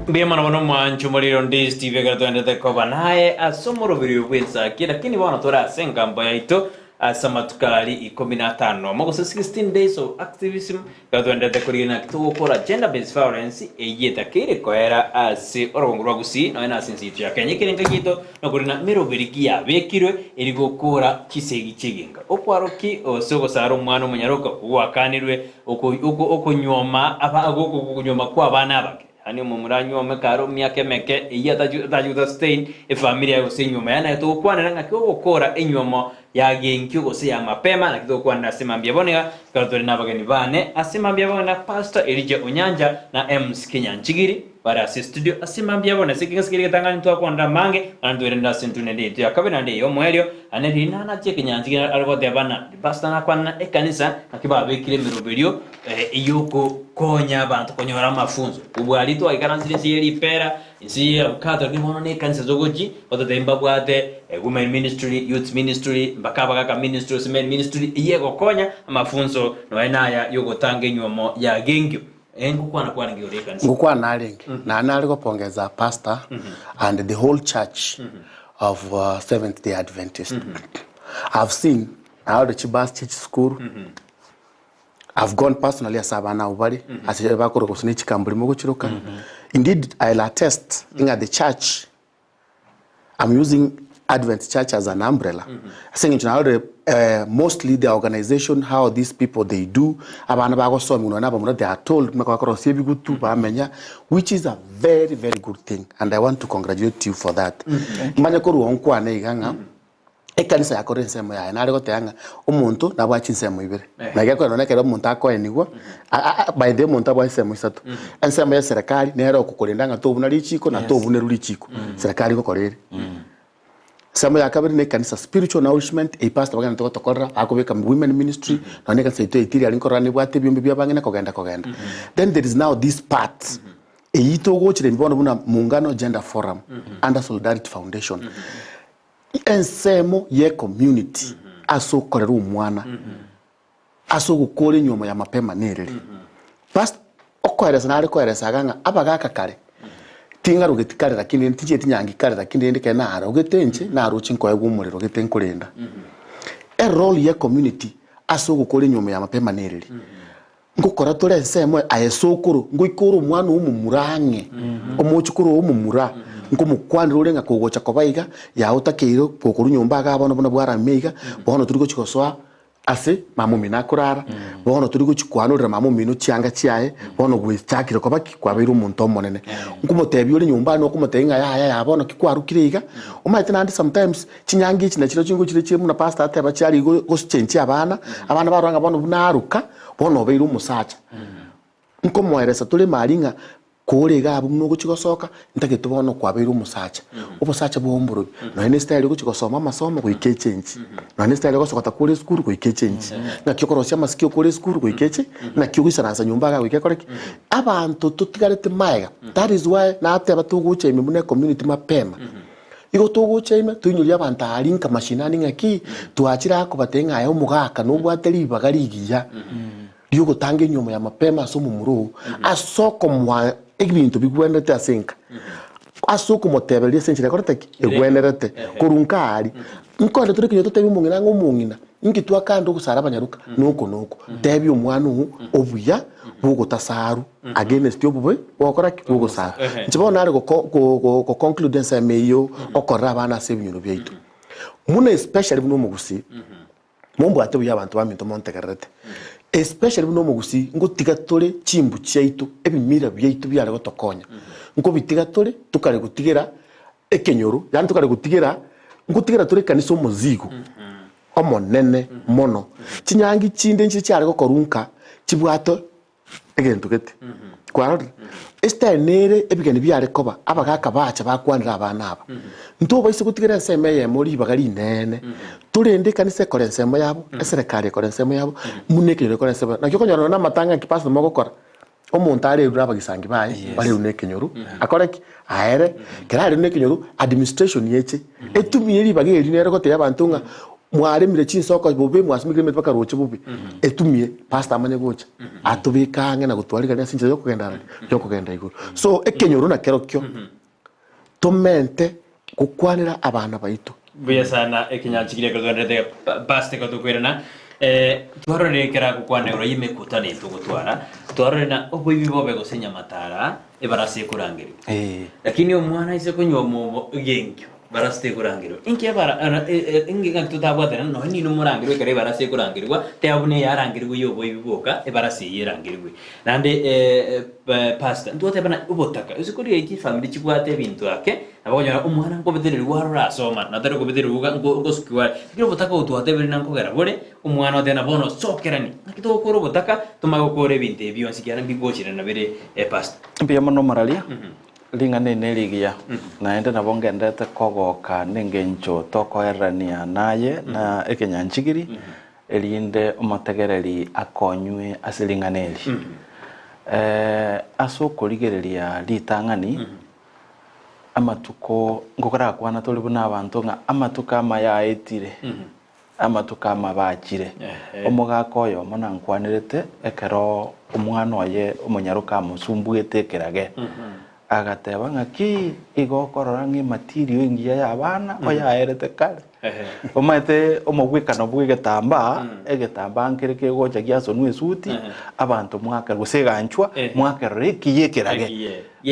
Mbuya mono bono omwancho omorero ndi Steve ekero twaendete koba naye ase omoroberi oyo bw'ensaki lakini bono tore ase engambo yaito ase amatuko aria ikomi na atano amo gose 16 days of activism Ekero twenderete korigia naki togokora gender based violence eyio etakeire koera ase orogongo rwa Gusii nonya na ase ense yaito ya Kenya. Ekerengo giaito nokori na meroberi ki yabekirwe eri gokora chisegi chi'egenka. Okwaroki gose ogosara omwana omonyaroka gwakanirwe okonyuoma aba okonyuoma kwa abana abake. Yaani omomura anyuome kare omiaka emeke eyio atachi gosustain efamiri yaye gose enyuomo yaye naye togokwanera ng'aki ogokora enyuomo ya genkio gose ya mapema naki togokwanera ase mambia bono iga ekero tore nabageni bane ase mambia bono na Pastor Elijah Onyanja na MC Kenyanchigiri bare ase estudio ase mambia bono ase ekeng'ese keria egetang'ani ntwakwanera amange naende ntwerende ase intwe nende yaito ya kabere naende eye omoerio naende riria nanache Kenyanchigiri are goteba ng'a Pastor nakwana na ekanisa naki babekire emeroberio Ey'ogokonya abanto konyora amafunso. Kobua aria twaikaransire inse ye ripera, inse ye avocado, lakini bono nekanisa togochi, batotebia mbabwate women ministry, youth ministry, mpaka abagaka ministry gose men ministry, eyio egokonya amafunso nonya naya yogotanga enywomo ya gengio. Eh, ngokwana kwarenge igoro y'ekanisa. Ngokwana arenge, naende nare gopongeza pastor and the whole church of Seventh Day Adventist. I've seen narorire chibus chia chisukuru, I've gone personally ase abana abwo bare ase bakorwa gose ne chikamburi mogochiroka indeed I'll attest ng'a the church I'm using Advent church as an umbrella ase eng'encho narorire mostly the organization how these people they do abana bagosomigwa nonya na abamura they are told buna bakorosia ebigutu bamenya which is a very very good thing and I want to congratulate you for that. Manye korwa oo nkwane iga ng'a. Ekanisa yakora ensemo yaye, nare goteba ng'a omonto nabwate chinsemo ibere. Na gekogera nonye ekero omonto akoenigwa, a- a- by the way omonto abwate chinsemo isato. Ensemo ya eserekari nere okokorenda ng'a tobuna richiko na tobunerwa richiko, serikari ngokora ere. Ensemo ya kabere na ekanisa, spiritual nourishment, eyio pastor bagenderete gotokorera, bakobeka women ministry, nonye na ekanisa yaito ya Itiri aria nkorora nebwate ebiombe bia abang'ina kogenda kogenda. Then there is now this part, eyio togochera ime bono buna Muungano Gender Forum under Solidarity Foundation. Ensemo ye community ase okorera omwana ase ogokora enywomo ya mapema nereri. Past okoeresa nare koeresa iga ng'a abagaka kare ting'arogeti kare lakini rende tinchieti nyangi kare lakini rende ekero narogete inche naroche nkoegwa omorero gete nkorenda. Erole ye community ase ogokora enywomo ya mapema nereri. Ngokora tore ensemo aye sokoro, ngoika ore omwana omomura ang'e, omochokoro oo omomura, nkomokwanera ore ng'a kogocha koba iga, yaye otakeire gokorwa nyomba igaa bono buna bwaramia iga, bono tori gochia gosoa ase mama omino akorara, bono tori gochia koanorera mama omino chianga chiaye, bono gwechakire koba ki? Kwabeire omonto omonene. Nkomotebia ore nyomba aria nokomotebia ng'a yaya yaya bono ki kwarokire iga, omanyete naende sometimes chinyangi echi nachirechio chingochire chire buna pastor ateba chiari go gochenchia abana, abana barora ng'a bono buna aroka, Bono obeire omosacha, nkomoeresa tore mari ng'a kore iga abwo buna ogochia gosoka, ntagete bono kwabeire omosacha. Obosacha bwao mborobi, nonye na estyle ogochia gosoma amasomo goika echenchi, nonye na estyle ogosokota kore esukuru goika echenchi, ng'aki okorosia amasikio kore esukuru goika eche, ng'aki ogoisaransa nyomba igaa goika ekore ki? Abanto totigarete maega, that is why nateba togocha ime buna ecommunity mapema. Igo togocha ime, toinyorie abanto aria nka mashinani ng'aki, twachire aa kobatebia ng'a aye omogaka nobwate ribaga rigiya ri'ogotanga enyiomo ya mapema ase omomura oo, ase okomoa ebinto bigwenerete ase enka, ase okomotebereria ase enchera ekorete ki? Egwenerete. Korwa nka aria, nkorende tore ekenyoro totebie omong'ina ng'a omong'ina, inki twakande ogosara abanyaroka? Noko noko. Tebia omwana oo obuya bw'ogotasarwa. Against obobe bogokora ki? Bogosara. Inche bono nare goko- go- go- go conclude ensemo eyio okorera abana ase ebinyoro biaito. Buna especially buna omogusii, mombwate buya abanto baminto montegererete, especially buna omogusii ngotiga tore chimbu chiaito, ebimira biaito biare gotokonya, nkobitiga tore tokare gotigera ekenyoro, yaani tokare gotigera, ngotigera tore ekanisa omozigo omonene mono. Chinyangi chinde nchire chiare gokorwa nka chibwate egento gete. Kwarorire? Estyle nere ebigeni biare koba, abagaka bacha bakwanera abana aba. Ntobaise gotigera ensemo eyemo ribaga rineene, torende ekanisa ekore ensemo yabo, eserekari ekore ensemo yabo, buna ekenyoro ekore ensemo yabo. Naki okonyora nonye na amatanga naki pastor mogokora, omonto arerwe na abagisangi baye, barerwe na ekenyoro, akore ki? Aere. Ekero arerwe na ekenyoro, administration eche, etumie ribaga erio nere gotebia abanto ng'a mwaremire chinsoko bobe, mwasimekire emete mpaka roche bobe, etumie pastor amanye gocha, atobeke ang'e na gotwarigania ase enchera yokogenda arari, yokogenda igoro. So ekenyoro nakerokio, tomente gokwanera abana baito. Mbuya sana ekenyancha kiria ekero twaenderete pastor ekero tokoirana twarorire ekero agokwana igoro y'emekutano eye togotwara, twarorire na oboibi bobe gose nyamatara ebarasa ekorangerigwa. Lakini omwana aise konywa omobo genkio barasa tekorangerigwa. Inki ebara ara e- e- inki ng'aki totabwatana nonye nino morangerwe ekero ebarasa ekorangerigwa, teba buna eyarangerigwe ya oboibi bwoka, ebarasa eyio erangerigwe. Naende pastor, ntwateba na obotaka, ase korigereria chifamiri chibwate ebinto ake, nabo okonyora omwana nkobetererigwa arore asoma, na tari kobetererigwa iga nko ngosukiwa are. Lakini obotaka obo twatebire na nkogera bore, omwana oteba na bono sokerani, ng'aki togokora obotaka, tomanye gokora ebinto ebi bionsi ekiagera mbigocherana bire pastor. Mbuya mono omoraria, ring'ana eri nerigiya, naende nabo ngenderete kogoka nengencho tokoererania naye na ekenyanchigiri, erinde omotegereri akonywe ase ring'ana eri. Ase okorigereria ritang'ani, amatuko ngokorakwana tore buna abanto ng'a amatuko amaya aetire, amatuko amabe achire. Omogaka oyomo nankwanerete ekero omwana oye omonyaroka amosumbuete ekerage, agateba ng'aki igo okorora ng'a ematerial engiya y'abana oyaerete kare. Omanyete omogwekano bw'egetambaa, egetambaa nkere kegocha giasonwa esuti, abanto mwakera gose eganchwa, mwakerora ekiya ekerage.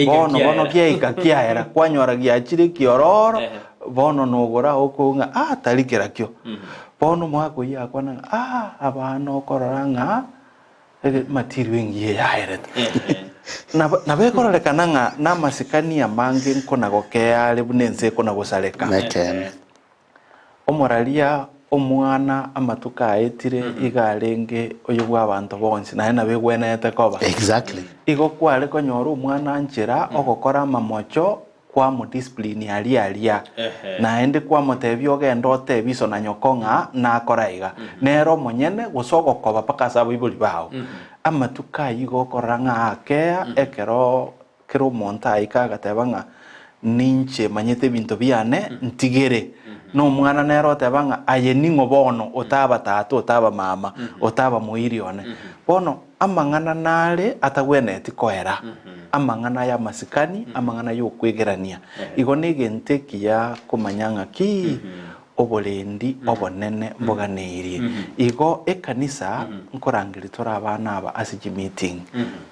Bono bono kiaika kiaera, kwanyora giachire ekiororo, bono nogora okogwa ng'a ah tari kerakio. Bono omogaka oyio akwana ng'a ah abana okorora ng'a ege material engiya yaerete. Nabo nabo ekororekana ng'a namasikani amange nkona gokea are buna ense ekona gosareka. Nekeene. Omoraria omwana amatuko aetire iga arenge oyo bw'abanto bonsi, naende nabo egwenerete koba. Exactly. Igo kware konyora omwana nchera ogokora amamocho kwamodiscipline aria aria, naende kwamotebia ogende otebie iso na nyoko ng'a nakora iga. Nere omonyene gose ogokoba mpaka ase abaibori bao. Amatuko ayio igo okorora ng'a akea ekero Kera omonto aika agateba ng'a, Ninche manyete ebinto biane, ntigere. Na omwana nere oteba ng'a, Aye ning'o bono otaba tata, otaba mama, otaba moiri one? Bono amang'ana nare atagwenereti koera, amang'ana y'amasikani, amang'ana y'okwegerania. Igo negento ekiya komanya ng'a ki oborendi obonene mboganeirie. Igo ekanisa nkorangeria tore abana aba ase chimeeting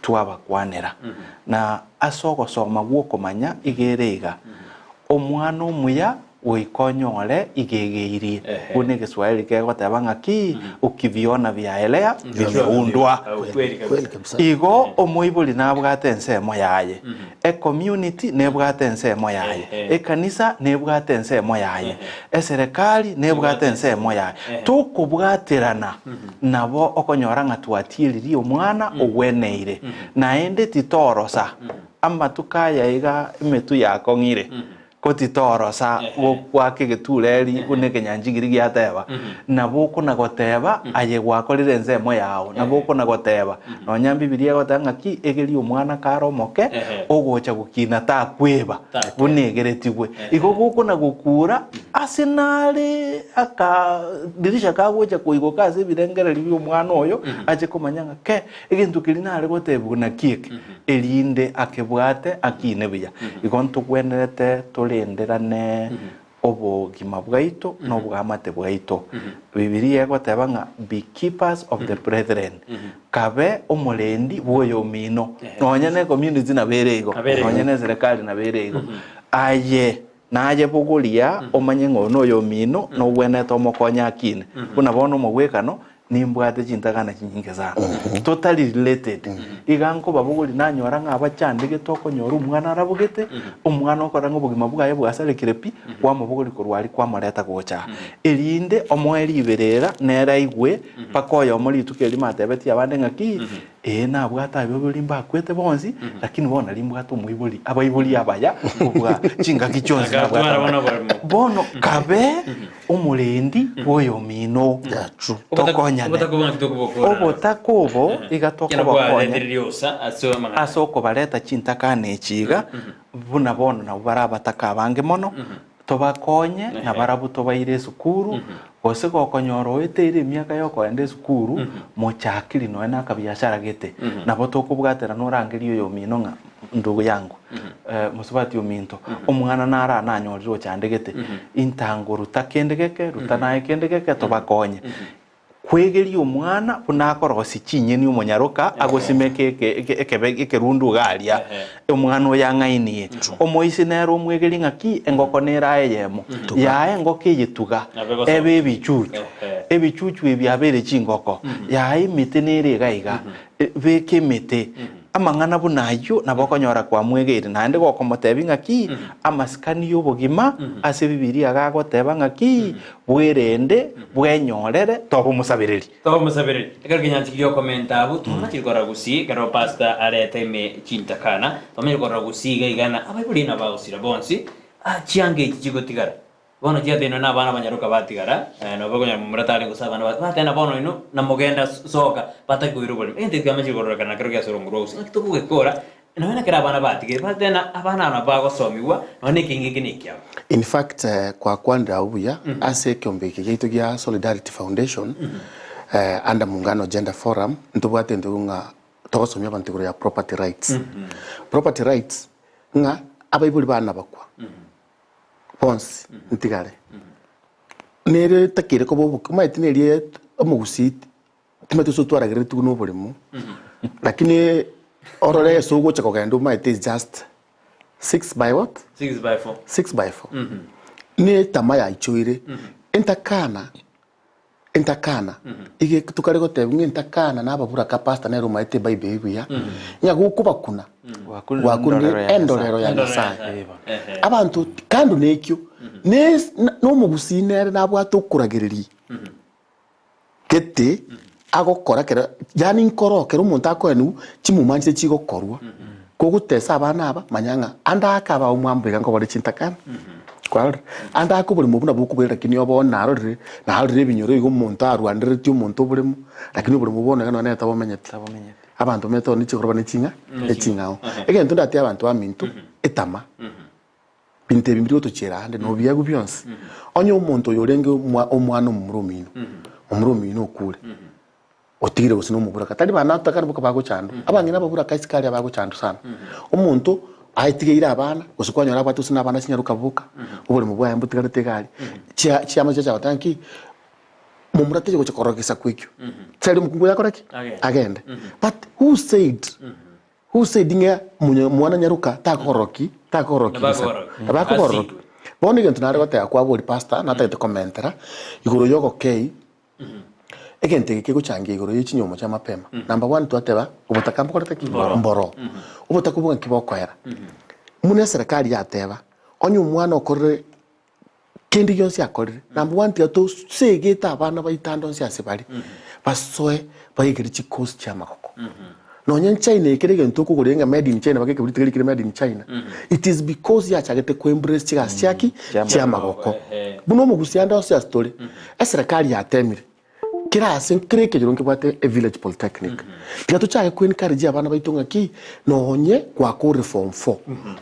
twabakwanera. Na ase ogosoma gw'okomanya iga ere iga, omwana omuya goika onyore iga egeirie. Buna egeswahili kegoteba ng'aki, ukiviona vyaelea vimeundwa. Igo omoibori nabwate ensemo yaye. Ecommunity nebwate ensemo yaye, ekanisa nebwate ensemo yaye, eserekari nebwate ensemo yaye. Tokobwaterana nabo okonyora ng'a twatieririe omwana ogweneire. Naende titorosa amatuko aya iga emetwe yakong'ire. Ko titorosa gokwaka egetureri buna ekenyanchigiri giateba, nabo okona goteba, Aye gwakorire ensemo yao. Nabo okona goteba, nonya Bibilia egoteba ng'aki, Egeria omwana kare omoke, ogocha gokina takweba, buna egeretigwe. Igo gokona gokura ase nare aka dirisha kagocha koigoka ase ebirengererio bi'omwana oyo, ache komanya ng'a ke, egento keria nare gotebigwa naki eke. Erinde akebwate akine buya. Igo ntogwenerete torenderane obogima bwaito na obwamate bwaito. Bibilia egoteba ng'a be keepers of the brethren, kabe omorendi bw'oyomino. Nonya ne community nabo ere igo, nonya ne eserekari nabo ere igo. Aye naye bogoria omanye ng'a oyo noyomino nogwenerete omokonye akine. Buna bono omogwekano Nimbwate chintagana chinyinge sana totari related iga nkobabogoria nanyora ng'a abachandegete okonyora omwana arabogete omwana okora ng'a obogima bwaye bwasarekire pi kwamobogoria korwa aria kwamoreta gocha aa erinde omoe riberera nere aigwe mpaka oyomo rituko erimo atebetie abande ng'aki ee nabwate abaibori mbakwete bonsi lakini bono nari mbwate omoibori abaibori abaya kobua chingaki chionsi nabwate Agatwara bono abaya. oboremo. Bono kabe Omorendi bw'oyomino, tokonyane. Obotaka obo iga tokobokonya ase okobareta chintakana echi iga, buna bono nabwo bare abataka abange mono, tobakonye nabarabwo tobaire esukuru, gose gokonyora oeteire emiaka y'okoenda esukuru, mochakiri nonya na akabiashara gete, nabo tokobwaterana orangerie oyomino ng'a ndugu yangu, mosubati ominto, omwana naro aa nanyorire ochandegete, intango ruta kende geke, ruta naye kende geke, tobakonye. Kwegeria omwana buna akorosia chinyeni omonyaroka, agosimeka eke- eke- ekebe ekerundu iga aria, omwana oyo ang'ainie. Omoisia nere omwegerie ng'aki, engoko nere aye eyemo, yaye engoko eye tuga, ebe ebichuchu, ebichuchu ebi abere chingoko, yaye emete nere iga iga, beka emete. Amang'ana buna ayio nabo okonyora kwamwegeire, naende gokomotebia ng'aki amasikani y'obogima ase Bibilia gagoteba ng'aki, Bwerende, bwenyorere, toba omosabereri. Toba omosabereri. Ekero kenyancha gi'okomenta abwo, twamachire korora gusii ekero pastor areta ime chintakana, twamachire korora gusii iga iga na abaibori nabagosira bonsi, ah chianga echi chigotigara. Bono chiatenenwe nabana abanyaroka batigara, nabo bakonyora momura tare gose abana ba batena bono inwe namogenda soka batake koira oboremo. Egento ekio kiamachire kororekana nakero giase orongo rwa gose ng'aki tokogekora nonya nekero abana batigire batena abana aba nabo bagosomigwa nonya nekenge eke nekiabo. In fact kwakwanire abwo buya ase ekeombe eke giaito gia Solidarity Foundation under Muungano Gender Forum ntobwate intwe ng'a togosomia abanto igoro ya property rights. Property rights ng'a abaibori bana bakwa. bonsi ntigare. Nere etakeire koba oboke, omanyete neria omogusii timanyeti gose otwaragereretigwe na oboremo, lakini orore ase ogocha kogenda omanyete is just six by what? Six by four. Six by four. Ne etama yaichoire, entakana. Entakana, iga tokare gotebia ng'a entakana na ababuraka pastor nere omaete ebible eye buya, ng'a gokobakuna, gwakunire endorero ya Nyasaye. Abanto kando na ekio, ne na omogusii nere nabwate okoragereria gete agokora kero yaani nkoro kero omonto akoenigwa chimuma nchire chigokorwa, kogotesa abana aba manya ng'a ande ake abao mwambo iga nkobore chintakana. Kwarorire? Ande ake oboremo buna bokobeera lakini obo narorire, narorire ebinyoro iga omonto arwaneretie omonto oboremo, lakini oboremo bono iga nonye nere tabomenyeti. Abanto bamenyete ororo ne chigoroba ne ching'a eching'ao. Egento ndatebie abanto baminto, etama, binto ebi mbiri gotochiera ande na obiegwa bionsi. Onye omonto oyo orenge omwa omwana omomura omino, momura omino okure, otigire gose nomoburaka, tari bana atakani boka bagochandwa, abang'ina ababuraka isiko aria bagochandwa sana. Omonto aetigeire abana, gose kwanyora abwate gose na abana chinyaroka boka, oboremo bwaye mbotigarete iga aria, chia chiama chiacha goteba nki, momura taiyo gocha korora gesaku ekio, tari omokungu oyo akore ki? Agende. But who said, who said ng'a monyo mwana nyaroka takogororoki, takogororoki gesaku, nabakogororoki. Bono egento nare goteba kwaboria pastor, natagete komentera, igoro ya ogokei. Egento eke kegochangia igoro ye chinyomba chia mapema. Number one twateba obotaka mbokorete ki? Mboro. Obotaka obwo ng'aki bokoera? Buna eserekari yateba, onye omwana okorire kende gionsi akorire, number one tiga tosegete abana baito ande onsi ase bare, basoe baigere chikosi chia amagoko. Nonye China ekere egento okogora ng'a made in China baka ekebiriti keria kere made in China, it is because yachagete ko embrace chigasi chia ki? Chia amagoko. Buna omogusia ande onsi ase tore, eserekari yatemire, kera ase kera ekenyoro nkebwate e village polytechnic. Tiga tochake ko encourage abana baito ng'aki, nonye gwakorire form four,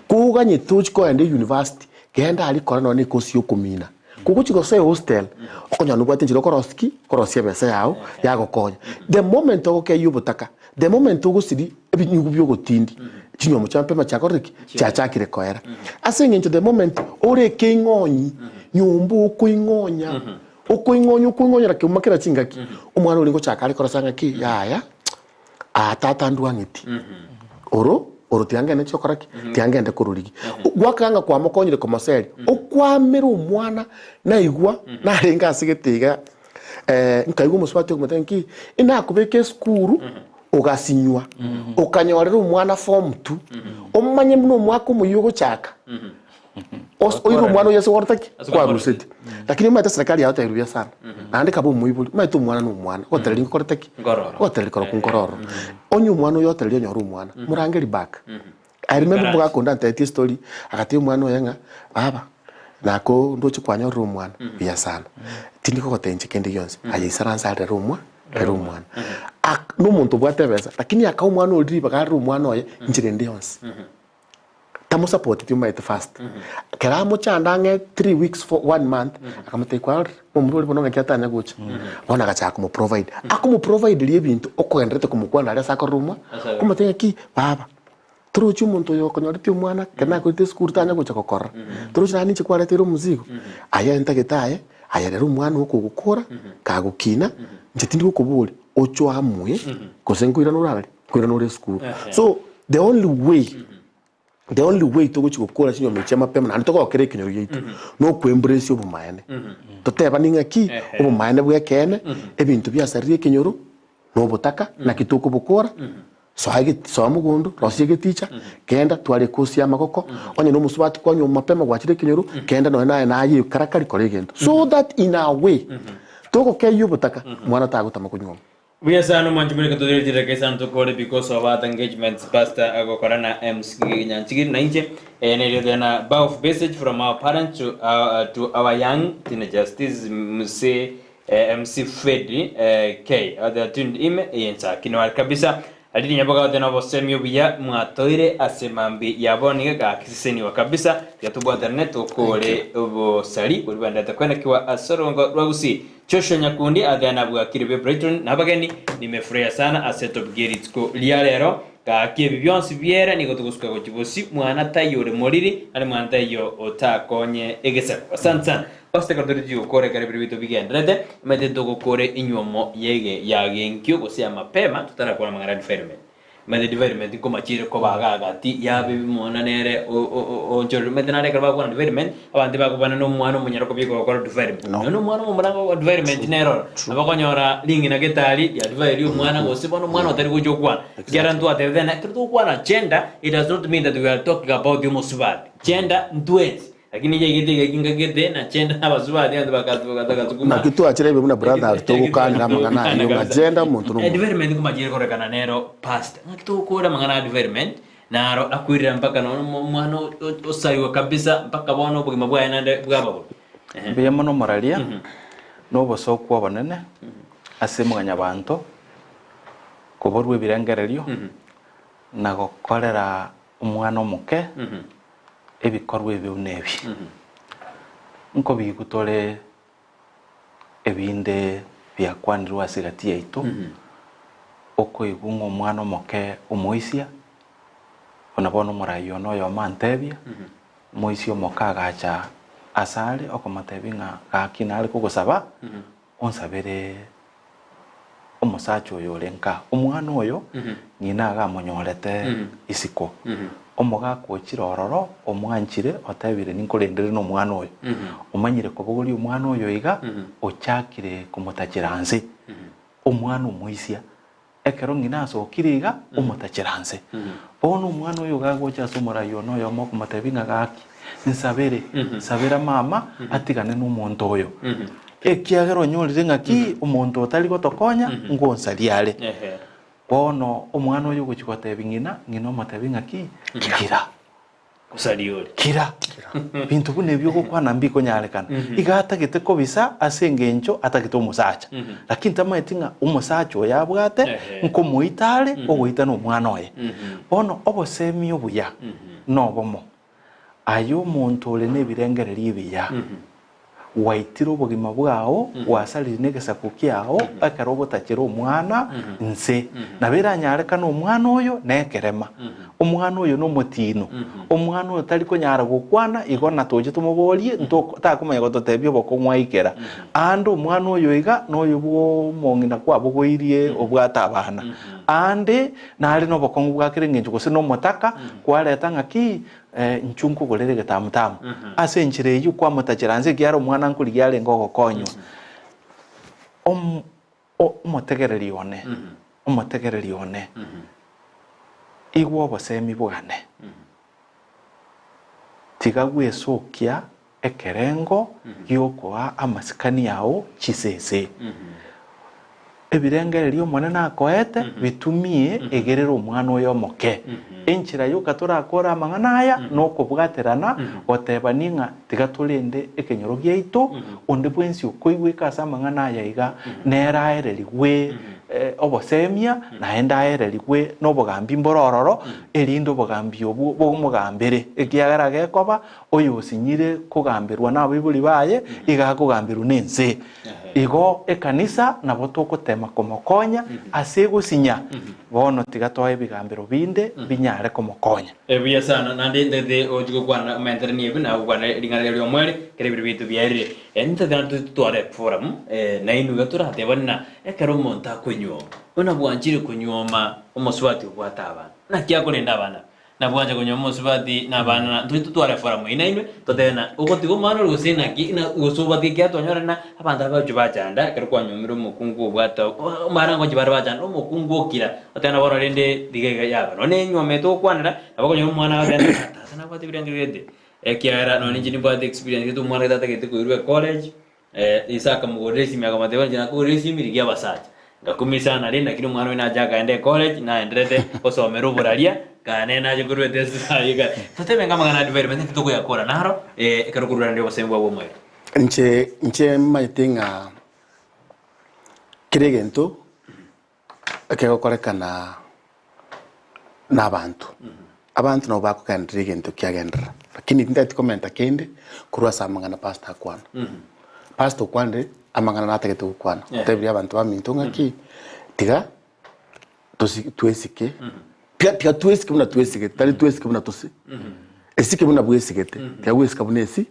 koganyete ochie kogenda university, genda aria kora nonye na ekosi ya okomina. Kogochia gosoa ehostel, okonyora nobwate enchera okorosia ki? Okorosia ebesa yao yagokonya. The moment ogokeyia obotaka, the moment ogosiria ebinyugu bia ogotindi, chinywomo chia mapema chiakorire ki? Chiachakire koera. Ase eng'encho the moment ore ekeing'onyi, nyomba okoing'onya, okoing'onya okoing'onyera keuma kera chingaki, omwana oria ngochaka are korosa ng'aki yaya, aa tata ndwang'eti, oro oro tiga ngende nchie gokora ki? Tiga ngende kororigia. Gwakanga ng'a kwamokonyire komoseria, okwamera omwana naigwa narenge ase gete iga nkaigwa omosubati okomotebia nki, inakobeka esukuru ogasinywa, okanyorera omwana form two, omanye buna omwaka omoyia ogochaka, Os- oire omwana oyo ase gwarete ki? Kwaruseti. Lakini omanyete serikali yago tairuya sana. Naende kaba omoibori, omanyete omwana na omwana, ogotereria nkokorete ki? Nkororo. Ogotereria korokwo nkororo. Onye omwana oyo otereria onyore omwana, morangeri back. I remember omogaka onde antebetie estory, agatebia omwana oye ng'a, baba, nako ndoche kwanyorire omwana, buya sana. Tindi kogotebia inche kende gionsi, aye isaransa arere omwa, rera omwana. Ak- na omonto obwate ebesa, lakini akaa omwana oria ribaga arere omwana oye, inchera ende yonsi. Tamosapoteti omaete first. Ekero amochanda ang'e three weeks four one month, akamotebia kwarorire, momura oria bono ng'aki atanya gocha. Bono agachaka komoprovide. Akomoprovideria ebinto, okogenderete komokwana aria ase akorire omwa, okomotebia ng'aki baba, torochi omonto oyo okonyoreti omwana ekero nakorete esukuru tanya gocha gokorora, torochi naende ninche kwareteire omozigo, aye ntagete aye, aye rera omwana oo kogokora, kagokina, inche tindi gokoboria, oche oamue, gose nkoirane orare. Nkoirana ore esukuru. So the only way, the only way togochi gokora chinyomba echi chia mapema naende togokera ekenyoro giaito, na okoembrace obomaene. Totebani ng'aki, obomaene bwa ekeene, ebinto biasarire ekenyoro, na obotaka, naki tokobokora, soa ege soa mogondo, rosia egeticha, genda twara ekosi ya amagoko, onye na omosubati kwanywa mapema gwachire ekenyoro, genda nonye naye naye karakari kora egento. So that in a way, togokeyia obotaka, mwana tagotama konyuoma. Buya sana omwanchi moreke totire chidakika isano tokore because of other engagements pastor agokora na MC Nyanchigiri na inche eh, nerio then a powerful message from our parents to our, to our young teenagers this is MC, eh, MC Freddy eh, K othe tuned ime eyensa kinwar kabisa Ariri nyaboga othe nobosemi obuya mwatoire ase mambi ya bono iga gakiseseniwa kabisa tiga tobwatanane tokore obosari boria bwenderete kwenekiwa ase orongo rwa Gusii Joshua Nyakundi athea nabwakire be Brighton na abageni nimefurahia sana ase etopic ye rituko ria rero gaki ebi bionsi biere nigo togosuka gochia bosio mwana taiyo ore moriri naende mwana taiyo otakonye egesaku asante sana Pastor ekero tore togokora ekero ebiro biaito bigenderete omanyete ntogokora enywomo yege yagenkio gose ya mapema totarakora amang'ana ya defilement. Omanyete development nkomachire koba iga gati yabe omwana nere oonchorire omanyete nare ekero bagokwana development abanto bagokwana na omwana omonyene okobi gokora development. No. Nonya omwana omomura agokora development nere oro, nabo okonyora ring'ina gete aria ria develop omwana gose bono omwana otari gocha gokwana. Ekiagera ntwatebete ng'a ekero togokwana gender it does not mean that we are talking about omosubati. Gender ntwensi. Lakini yaigete egaki ngagete na chenda nabasubati abanto bakatukuma. Naki twachire ebibe buna brothers togokanera amang'ana ayio ng'a gender omonto nomonto. Development nkomachire korekana nero pastor ng'aki togokora amang'ana a development naro akwirira mpaka nonya omwana osariwa kabisa mpaka bono obogima bwaye naende bwaba bobe. Mbuya mono moraria, na obosooku obonene ase mwanyabanto, koborwa ebirengererio, na gokorera omwana omoke ebikorwa ebi buna ebi. Nkobigwa tore ebinde biakwanirwe ase egati yaito, okoigwa ng'a omwana omoke omoisia, buna bono omorai one oyomo antebia, omoisia omoke agacha asare okomotebia ng'a gaki nare kogosaba, Onsabere omosacha oyo ore nka omwana oyo, ng'ina iga amonyorete isiko. Omogaka ochire ororo, omwanchire, otebire ninkorendere nomwana oyo. Omanyire kobogoria omwana oyo iga, ochakire komotachera nse. Omwana omoisia. Ekero ng'ina asokire iga, omotachera nse. Bono omwana oyo iga agocha ase omorai one oyomo okomotebia ng'a gaki, nsabere, nsabera mama atigane nomonto oyo. Ekiagera onyorire ng'aki omonto otari gotokonya, ngonsaria are. Bono omwana oyo ogochia gotebia ng'ina, ng'ina omotebia ng'aki, kira. Kira, binto buna ebi ogokwana mbikonyarekana. Iga atagete kobisa ase engencho atagete omosacha. Lakini tamaeti ng'a omosacha oyo abwate nkomoita are ogoita nomwana oye. Bono obosemi obuya nobomo, aye omonto ore nebirengererio ebiya, Gwaitire obogima bwao, gwasaririe negesaku kiao ekero ogotachera omwana nse. Nabo eranyarekane omwana oyo nekerema, omwana oyo nomotino, omwana oyo tari konyara gokwana, igo na toche tomoborie ntoko takomanya gototebia obokong'u aikera. Aande omwana oyo iga noyo bw'omong'ina kwabogoirie obwate abana. Aande nare nobokong'u bwa kera engencho gose nomotaka kwareta ng'aki Inchuo nkogorere egetamutamu. Ase enchera eyio kwamotachera nse ekiagera omwana nkorigia arenge ogokonywa. Omotegereri one, omotegereri one, igwa obosemi bwane, tiga gwesokia ekerengo gi'okoa amasikani ao chisese. Ebirengererio Omonene akoete bitumie egerere omwana oyo omoke. Enchera yoka torakore amang'ana aya nokobwaterana gotebania ng'a tiga torende ekenyoro giaito, onde bwensi okoigweka ase amang'ana aya iga nere aererigwe obosemia naende aererigwe nobogambi mbore ororo, erinde obogambi obwo bomogambere, ekiagera gekoba Oyosinyire kogamberwa nabaibori baye, iga akogamberwa nense. Igo ekanisa nabo togotema komokonya ase egosinya, bono tiga toe ebigambero binde binyare komokonya. Buya sana, naende ntagete gochia gokwana omenteranie ebi na gokwana ring'ana riria ri'omweri, ekero ebiro biaito biaerire. Ntagete naende totware eforum, nainwe iga toratebane ng'a ekero omonto akonyuoma, buna bwanchire konyuoma omosubati obwate abana, naki akorenda abana? Nabwancha konywa omosubati na abana na ntwe totware forum eye nainwe totebe na ogotiga omwana ore gose naki na gose obwate ekiagera twanyora na abanto aba bagochia bachanda ekero kwanyomire omokungu obwate omara ngochia bare bachanda omokungu okira otebe na bono rende tiga iga yaba nonye enywomo eye togokwanera nabo okonyora omwana agoteba ng'a tata nabwate ebirengererio gete ekiagera nonye inche nimbwate experience gete omwana gete atagete koirwa ecollege Ise akamogorera esimi akamotebia, Inche nakogorera esimi rigia abasacha. Ngakumia sana rende lakini omwana oyo nache akaenda ecollege naenderete gosomera oboraria kane nache korwa etest aye iga. Totebe ng'a amang'ana a development naki tokoyakora naro ekero okorwa naende obosemi bwabo omoerio. Inche inche maete ng'a kera egento Ekegokorekana nabanto, abanto nabo bakogenderera egento kiagenderera, lakini tintageti komenta kende korwa ase amang'ana pastor akwana. Pastor okwanire amang'ana natagete gokwana, otebirie abanto baminto ng'aki, tiga tosi twesike, tiga tiga twesike buna twesigete, tari twesike buna tosi esike buna bwesigete, tiga gwesika buna esi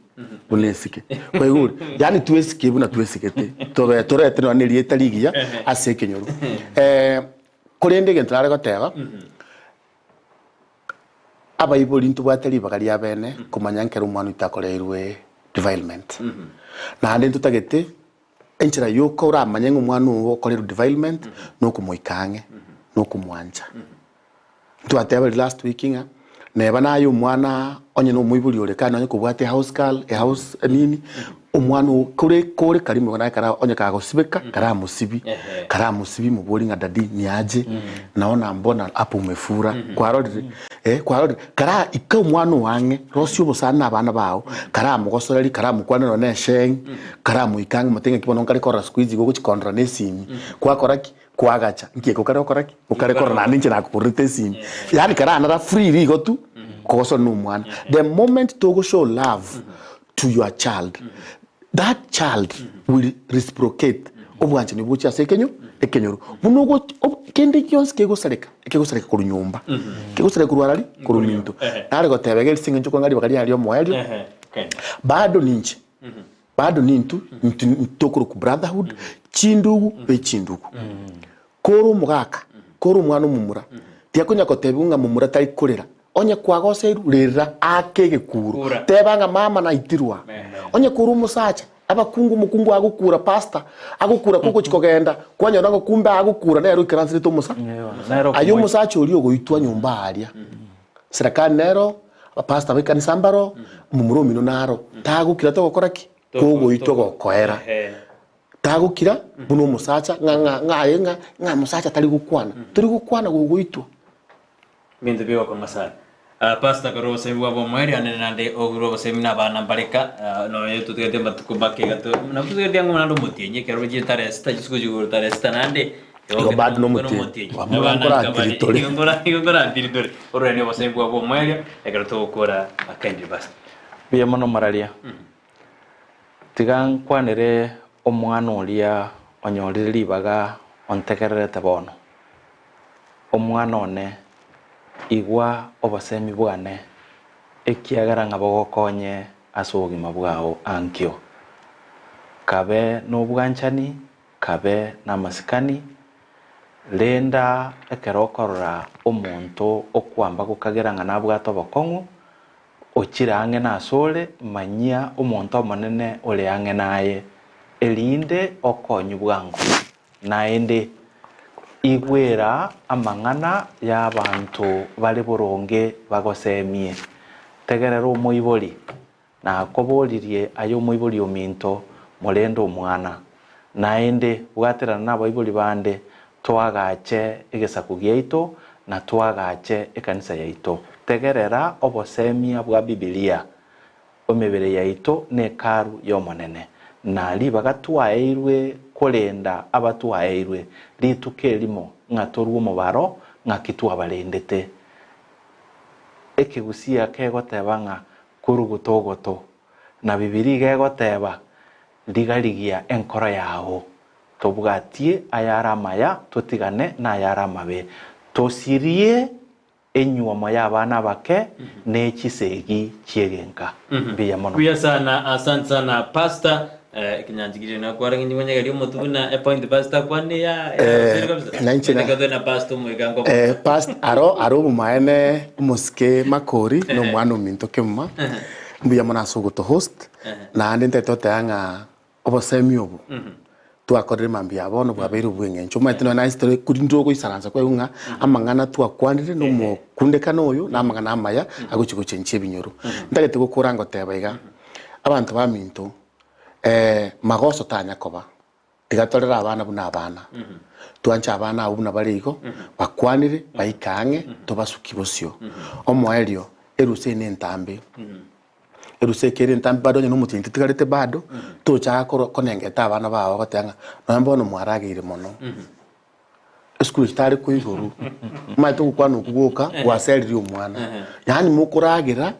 buna esike. Kwaigure? Yaani twesike buna twesigete, tobe torete nonya na erieta rigiya ase ekenyoro. Korende egento nare goteba, Abaibori ntobwate ribaga ria bene komanya nkere omwana oito akoreirwe defilement. Naende ntotagete enchera yoka oramanye ng'a omwana oo okoreirwe defilement nokomoika ang'e, nokomwancha. Ntwateba last week ng'a neba naye omwana onye na omoibori ore kare nonye kobwate ehouse girl, ehouse nini, omwana oo kore kore karimu igo naye kara onye kagosibeka karamosibi, karamosibi mobori ng'a daddy niaje, naona mbona hapo umefura, kwarorire eh kwarorire, kara ika omwana oo ang'e, rosia obosani na abana bao, karamogosoreri, karamokwanera nonye na esheng, karamoika ang'e motebie ng'aki bono nkare korora siku hizi igo ogochikondora na esimi, kwakora ki? Kwagacha, nki eke okare gokora ki? Okare korora naende inche nakogorerete esimi. Yaani karanara free rigo tu, kogosora na omwana. The moment togo show love to your child, that child will reciprocate obwanchani obo gochia ase ekenyo ekenyoro. Buna ogo kende gionsi kegosareka, ekegosareka korwa nyomba, kegosareka korwa arari? Korwa minto. Nare goteba iga ase eng'encho kwang'a ribaga riaria omoerio, bado ninche. Bado nintwe ntokorokwa brotherhood, chindugu be chindugu. Kore omogaka, kore omwana omomura, tiakonya kotebiwa ng'a momura tari korera. Onye kwagoseirwe, rera ake egekuro. Teba ng'a mama naitirwa. Onye kore omosacha, abakungu omokungu agokura pastor, agokura kogochi kogenda, kwanyora ng'a kumbe agokura nere oikaranserete omosa. Aye omosacha oria ogoitwa nyomba aria. Serikali nero, abapastor b'ekanisa mbaro, omomura omino naro, tagokira togokora ki? Kogoitwa gokoera. Tagokira buna omosacha ng'a ng'a ng'a aye ng'a ng'a mosacha tari gokwana. Tori gokwana gogoitwa. Ebinto bigokong'a sana. Ah, pastor korwa obosemi bwa bomoerio ande nande ogure obosemi na abana mbareka ah, nonya totugete amatuko mpaka iga to nabo totugete ang'o naende omotienyi ekero chire tarehe sita chisuku chigoro tarehe sita naende Igo bado nomotienyi. Bamura nkoratiri tore. Igo nkoratiri tore. Ororanie obosemi bwa bw'omoerio ekero togokora akendi basi. Mbuya mono moraria. Tiga nkwanere omwana oria onyorire ribaga ontegererete bono. Omwana one, igwa obosemi bwane, ekiagera ng'a bogokonye ase obogima bwao ankio. Kabe nobwanchani Kabe namasikani, renda ekero okorora omonto okwamba gokagera ng'a nabwate obokong'u, ochire ang'e nasore, manyia omonto omonene ore ang'e naye, erinde okonywe bwango. Naende igwera amang'ana y'abanto bare boronge bagosemie. Tegerera omoibori, Nakoboririe aye omoibori ominto, morende omwana. Naende bwaterana nabaibori bande, toagache egesaku giaito na toagache ekanisa yaito. Tegerera obosemia bwa Bibilia, Emebere yaito nekaru y'Omonene, na ribaga twaeirwe korenda abatwaeirwe rituko erimo ng'a torue omobaro ng'aki twabarendete. Ekegusia kegoteba ng'a Koruguta ogoto, na Bibilia iga egoteba, Riga-rigia enkoro yao, tobwatie ayare amaya, totigane nayare amabe, tosirie enyuomo y'abana abake ne chisegi chi'egenka. Mbuya mono. Buya sana asante sana pastor eh, ekinyanchigiri nakwara nginyi gonyegeri omotu buna epoint pastor akwane ya Eh, kabisa na inche na- Meteka na pastor omoika nko Eh, past aro aro obomaene omosike makori na omwana ominto kemuma mbuya mono ase ogoto host naende ntete goteba ng'a obosemi obo twakorire mambia ya bono bwabeire obweng'encho omanyete nonya naye tore korinde ogoisaransa kwaigwa ng'a amang'ana twakwanire na omokundekano oyo na amang'ana amaya agochi gochenchia ebinyoro. Ntagete gokora ngoteba iga, abanto baminto magoso tanya koba. Tiga torere abana buna abana, twanche abana abwo buna bare igo, bakwanire, baike ang'e, tobasukie bosio. Omoerio, erusa eye nentambe, erusa eke ere entambe bado onye nomotienyi totigarete bado, tochaka korwa konengeta abana bao ogoteba ng'a nonya bono mwarageire mono, esukuru echi tare koigorwa, omanyete ogokwana okwo gwoka gwaseririe omwana, yaani mokoragera,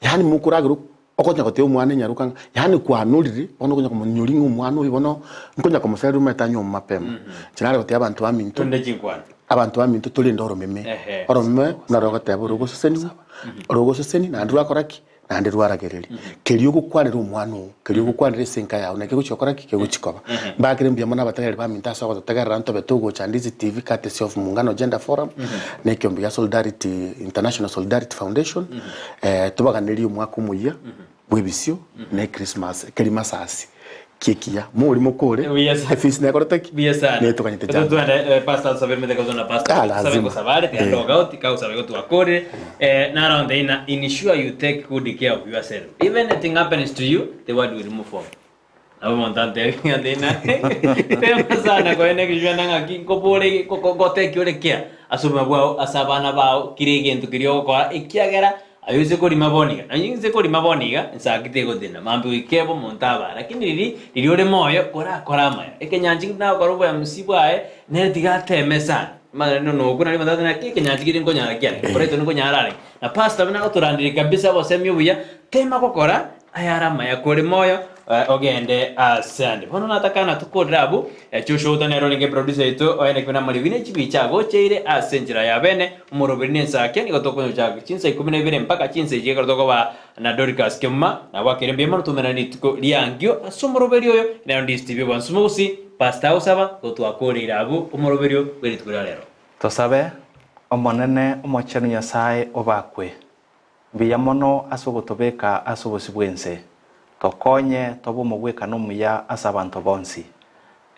yaani mokoragera okonya gotebia omwana enyaroka ng'a yaani kwanorire, bono okonya komonyori ng'a omwana oyo bono nkonya komosereria omanyete anywe mapema. Inche nare gotebia abanto baminto, Torende chinkwana. abanto baminto torende oromeme, Ehe. oromeme buna rogoteba ore ogoseseniwa, ore ogoseseni naende rwakora ki? Naende rwaragereria. Keria ogokwanera omwana oo, keria ogokwanera ase enka yao, naki egochia gokora ki? Kegochia koba. Mbakere mbuya mono abategereri baminto ase ogototegerera ntobe togocha Ndizi TV courtesy of Muungano Gender Forum, na ekiombe gia Solidarity International Solidarity Foundation, tobaganerie omwaka omoyia bw'ebisio na echristmas, ekerimasasi Ki'ekiya, mori mokore, Buya sana. efisi nekorete ki? Buya sana. Netoganyete Eto jana. twende eh, pastor tusabe mete kazo na pastor. Ah, Tusabe lazima. kusabare Eh. tiga dog out ka usabe gotwakorire. Eh, naronde ina ensure you take good care of yourself. Even anything happens to you, the word will move on. Nabo monto antebi ng'a ina tema sana koene kishwa na ng'aki nkobore goteki ore care ase obogima bwao ase abana bao kire egento keria ogokora ekiagera Aye oise korima bono iga, na inche korima bono iga, ensaki tegotenena, mambia goika ebe omonto abare. Lakini riria riria ore moyo, korakore amaya. Ekenyancha ekio nagokora oboyamusi bwaye, nere tiga ateme sana. Amang'ana nonokwo nario omonto agotebi naki ekenyancha keria nkonyara kiane, okoretwa ninkonyara arenge. Na pastor buna agotoranderia kabisa obosemi obuya, tema gokora ayare amaya kore moyo, ogende ase ande. Bono natakana tokorere abwo, Joshua nere orenge producer oito, oye naki buna amaribi ne chibicha agocheire ase enchera ya bene, Omoroberi na ensake nigo tokonyochaka chinsa ikomi na ibere mpaka chinsa echi ekero tokoba na Dorcas Kemuma nabo akere mbuya mono tomerane rituko riangio ase omoroberi oyo nero Ndizi TV obwansu mogusi Pastor agosaba gotwakoreire abwo omoroberio bwe rituko ria rero. Tosabe, Omonene Omochenu Nyasae obakwe. Mbuya mono ase ogotobeka ase obosio bw'ense. Tokonye tobe omogwekano omuya ase abanto bonsi.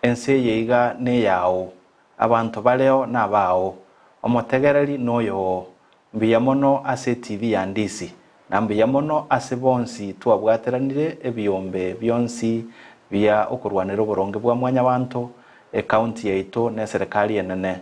Ense eye iga neyao, Abanto bareo nabao, omotegereri noyoo. Mbuya mono ase TV ya Ndisi, na mbuya mono ase bonsi twabwateranire ebiombe bionsi bia okorwanera oboronge bwa mwanyabanto, ecounty yaito na eserekari enene.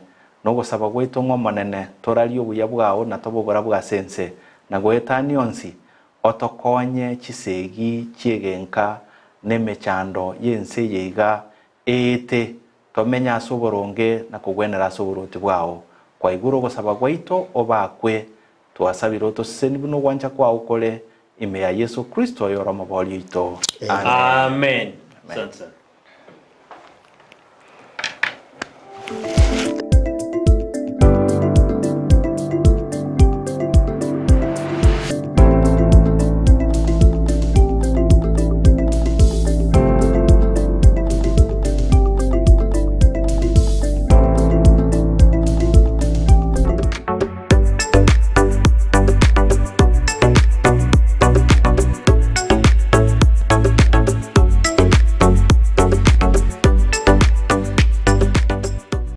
Nogosaba gwaito ng'a Omonene torarie obuya bwao na tobe oborabu ase ense, na goetania onsi, otokonye chisegi chi'egenka na emechando y'ense eye iga eete Tomenye ase oboronge na kogwenera ase oboruoti bwao. Kwaigure ogosaba gwaito, obakwe. Twasabire otoseseni buna ogwancha kwao kore, ime ya Yeso Kristo oyore Omoboori oito. Amen. Asante sana.